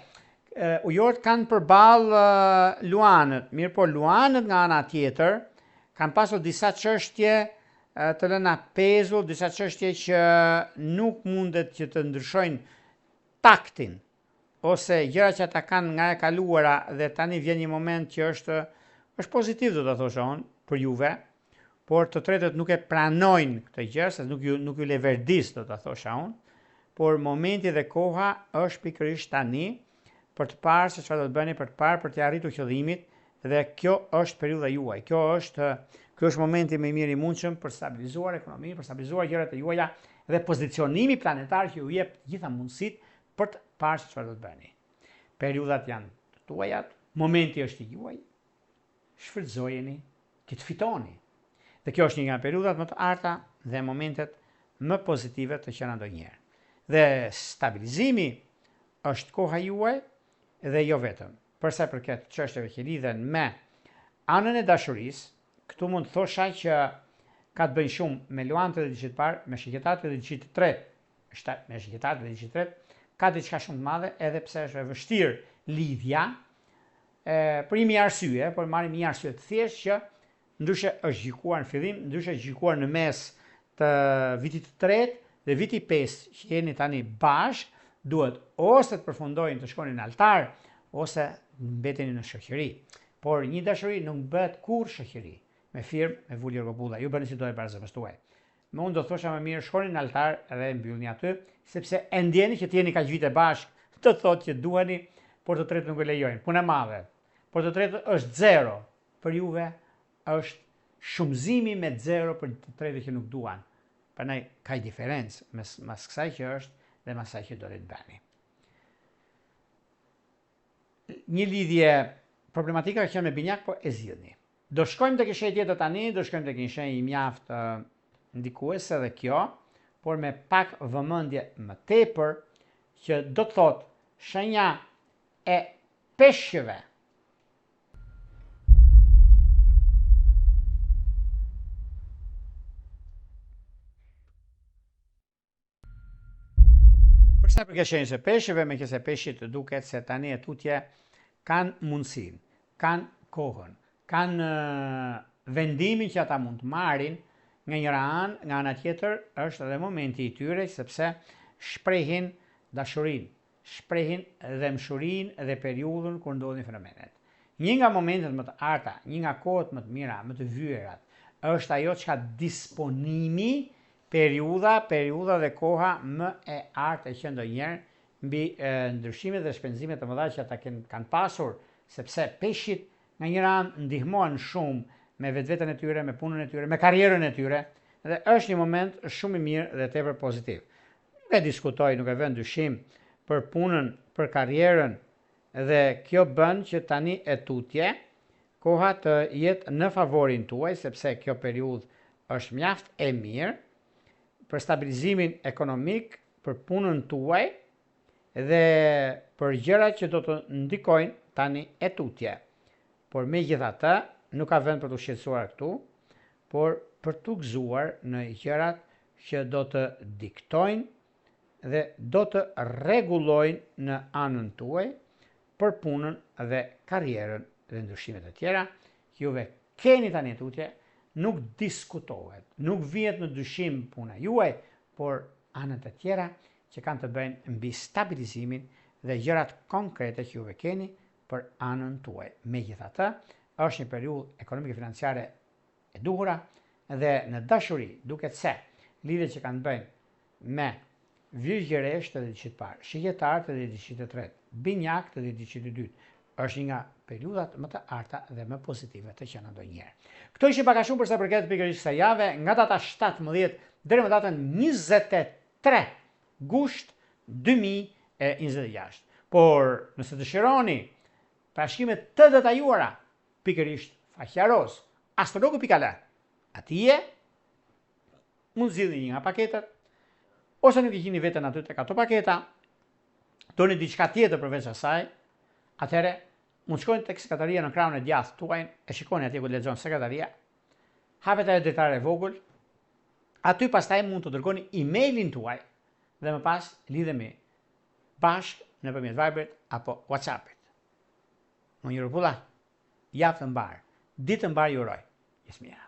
ujorët kanë përballë luanët, mirëpo luanët nga ana tjetër kanë pasur disa çështje të lëna pezull, disa çështje që nuk mundet që të ndryshojnë taktin ose gjëra që ata kanë nga e kaluara dhe tani vjen një moment që është është pozitiv do ta thosha unë për juve, por të tretët nuk e pranojnë këtë gjë, se nuk ju nuk ju leverdis do ta thosha unë, por momenti dhe koha është pikërisht tani për të parë se çfarë do të bëni, për të parë për të arritur qëllimit dhe kjo është periudha juaj. Kjo është ky është momenti më i mirë i mundshëm për të stabilizuar ekonominë, për të stabilizuar gjërat e juaja dhe pozicionimi planetar që ju jep të gjitha mundësitë për të parë se çfarë do të bëni. Periudhat janë të tuajat, momenti është i juaj. Shfrytëzojeni që të fitoni. Dhe kjo është një nga periudhat më të arta dhe momentet më pozitive të qena ndonjëherë. Dhe stabilizimi është koha juaj dhe jo vetëm. Për sa i përket çështjeve që lidhen me anën e dashurisë, këtu mund të thosha që ka të bëjnë shumë me luanët e dyqit të parë, me shigjetarët e dyqit të tretë, me shigjetarët e dyqit të tretë, ka diçka shumë të madhe edhe pse është e vështirë lidhja, e, për një arsye, por marrim një arsye të thjeshtë që Ndryshe është gjykuar në fillim, ndryshe është gjykuar në mes të vitit të tretë dhe viti i pestë që jeni tani bashkë, duhet ose të përfundojnë të shkoni në altar, ose mbeteni në shoqëri. Por një dashuri nuk bëhet kurrë shoqëri, me firmë, me vulë Jorgo Bulla, ju bëni si do e para zemrës tuaj. Më unë do thosha më mirë shkoni në altar dhe e mbyllni aty, sepse e ndjeni që të jeni kaq vite bashkë, do të thotë që duheni, por të tretët nuk e lejojnë. Punë e madhe. Por të tretët është zero, për juve është shumëzimi me zero për të tretët që nuk duan. Prandaj ka një diferencë mes mas kësaj që është dhe mas asaj që doni të bëni. Një lidhje problematike ka qenë me binjak, po e zgjidhni. Do shkojmë tek një shenjë tjetër tani, do shkojmë tek një shenjë mjaft ndikuese dhe kjo, por me pak vëmendje më tepër që do të thotë shenja e peshqve. Për sa i përket shenjës së peshqve, meqenëse peshqit duket se tani e tutje kanë mundësinë, kanë kohën, kanë vendimin që ata mund të marrin nga njëra anë, nga ana tjetër është edhe momenti i tyre sepse shprehin dashurinë, shprehin dhembshurinë dhe periudhën kur ndodhin fenomenet. Një nga momentet më të arta, një nga kohët më të mira, më të vyerat, është ajo çka disponimi Periudha, periudha dhe koha më e artë e qenë ndonjëherë mbi ndryshimet dhe shpenzimet e mëdha që ata kanë pasur, sepse peshqit nga njëra anë ndihmohen shumë me vetveten e tyre, me punën e tyre, me karrierën e tyre dhe është një moment shumë i mirë dhe tepër pozitiv. Nuk e diskutoj, nuk e vë në dyshim për punën, për karrierën dhe kjo bën që tani e tutje koha të jetë në favorin tuaj sepse kjo periudhë është mjaft e mirë për stabilizimin ekonomik, për punën tuaj dhe për gjërat që do të ndikojnë tani e tutje. Por megjithatë, nuk ka vend për t'u shqetësuar këtu, por për t'u gëzuar në gjërat që do të diktojnë dhe do të rregullojnë në anën tuaj për punën dhe karrierën dhe ndryshimet e tjera që juve keni tani e tutje, nuk diskutohet, nuk vihet në dyshim puna juaj, por anët e tjera që kanë të bëjnë mbi stabilizimin dhe gjërat konkrete që juve keni për anën tuaj. Megjithatë, është një periudhë ekonomike financiare e duhura dhe në dashuri duket se lidhjet që kanë të bëjnë me Virgjëreshë të dhjetëditëshit të parë, Shigjetar të dhjetëditëshit të tretë, Binjak të dhjetëditëshit të dytë, është një nga periudhat më të arta dhe më pozitive të qena ndonjëherë. Këto ishin pak a shumë për sa përket pikërisht kësaj jave, nga data 17 deri më datën 23 gusht 2026. Por, nëse dëshironi parashikime të detajuara, pikërisht faqja rozë, astrologu.al, atje mund zgjidhni një nga paketat, ose nuk e gjeni veten aty tek ato paketa, doni diçka tjetër përveç asaj, atëherë mund shkoni tek sekretaria në krahun e djathtë tuaj, e shikoni atje ku lexon sekretaria, hapet ajo dritare e vogël, aty pastaj mund të dërgoni emailin tuaj dhe më pas lidhemi bashkë nëpërmjet Viberit apo WhatsAppit. Më një rëpulla, javë të mbarë, ditë të mbarë ju uroj. Jesmira.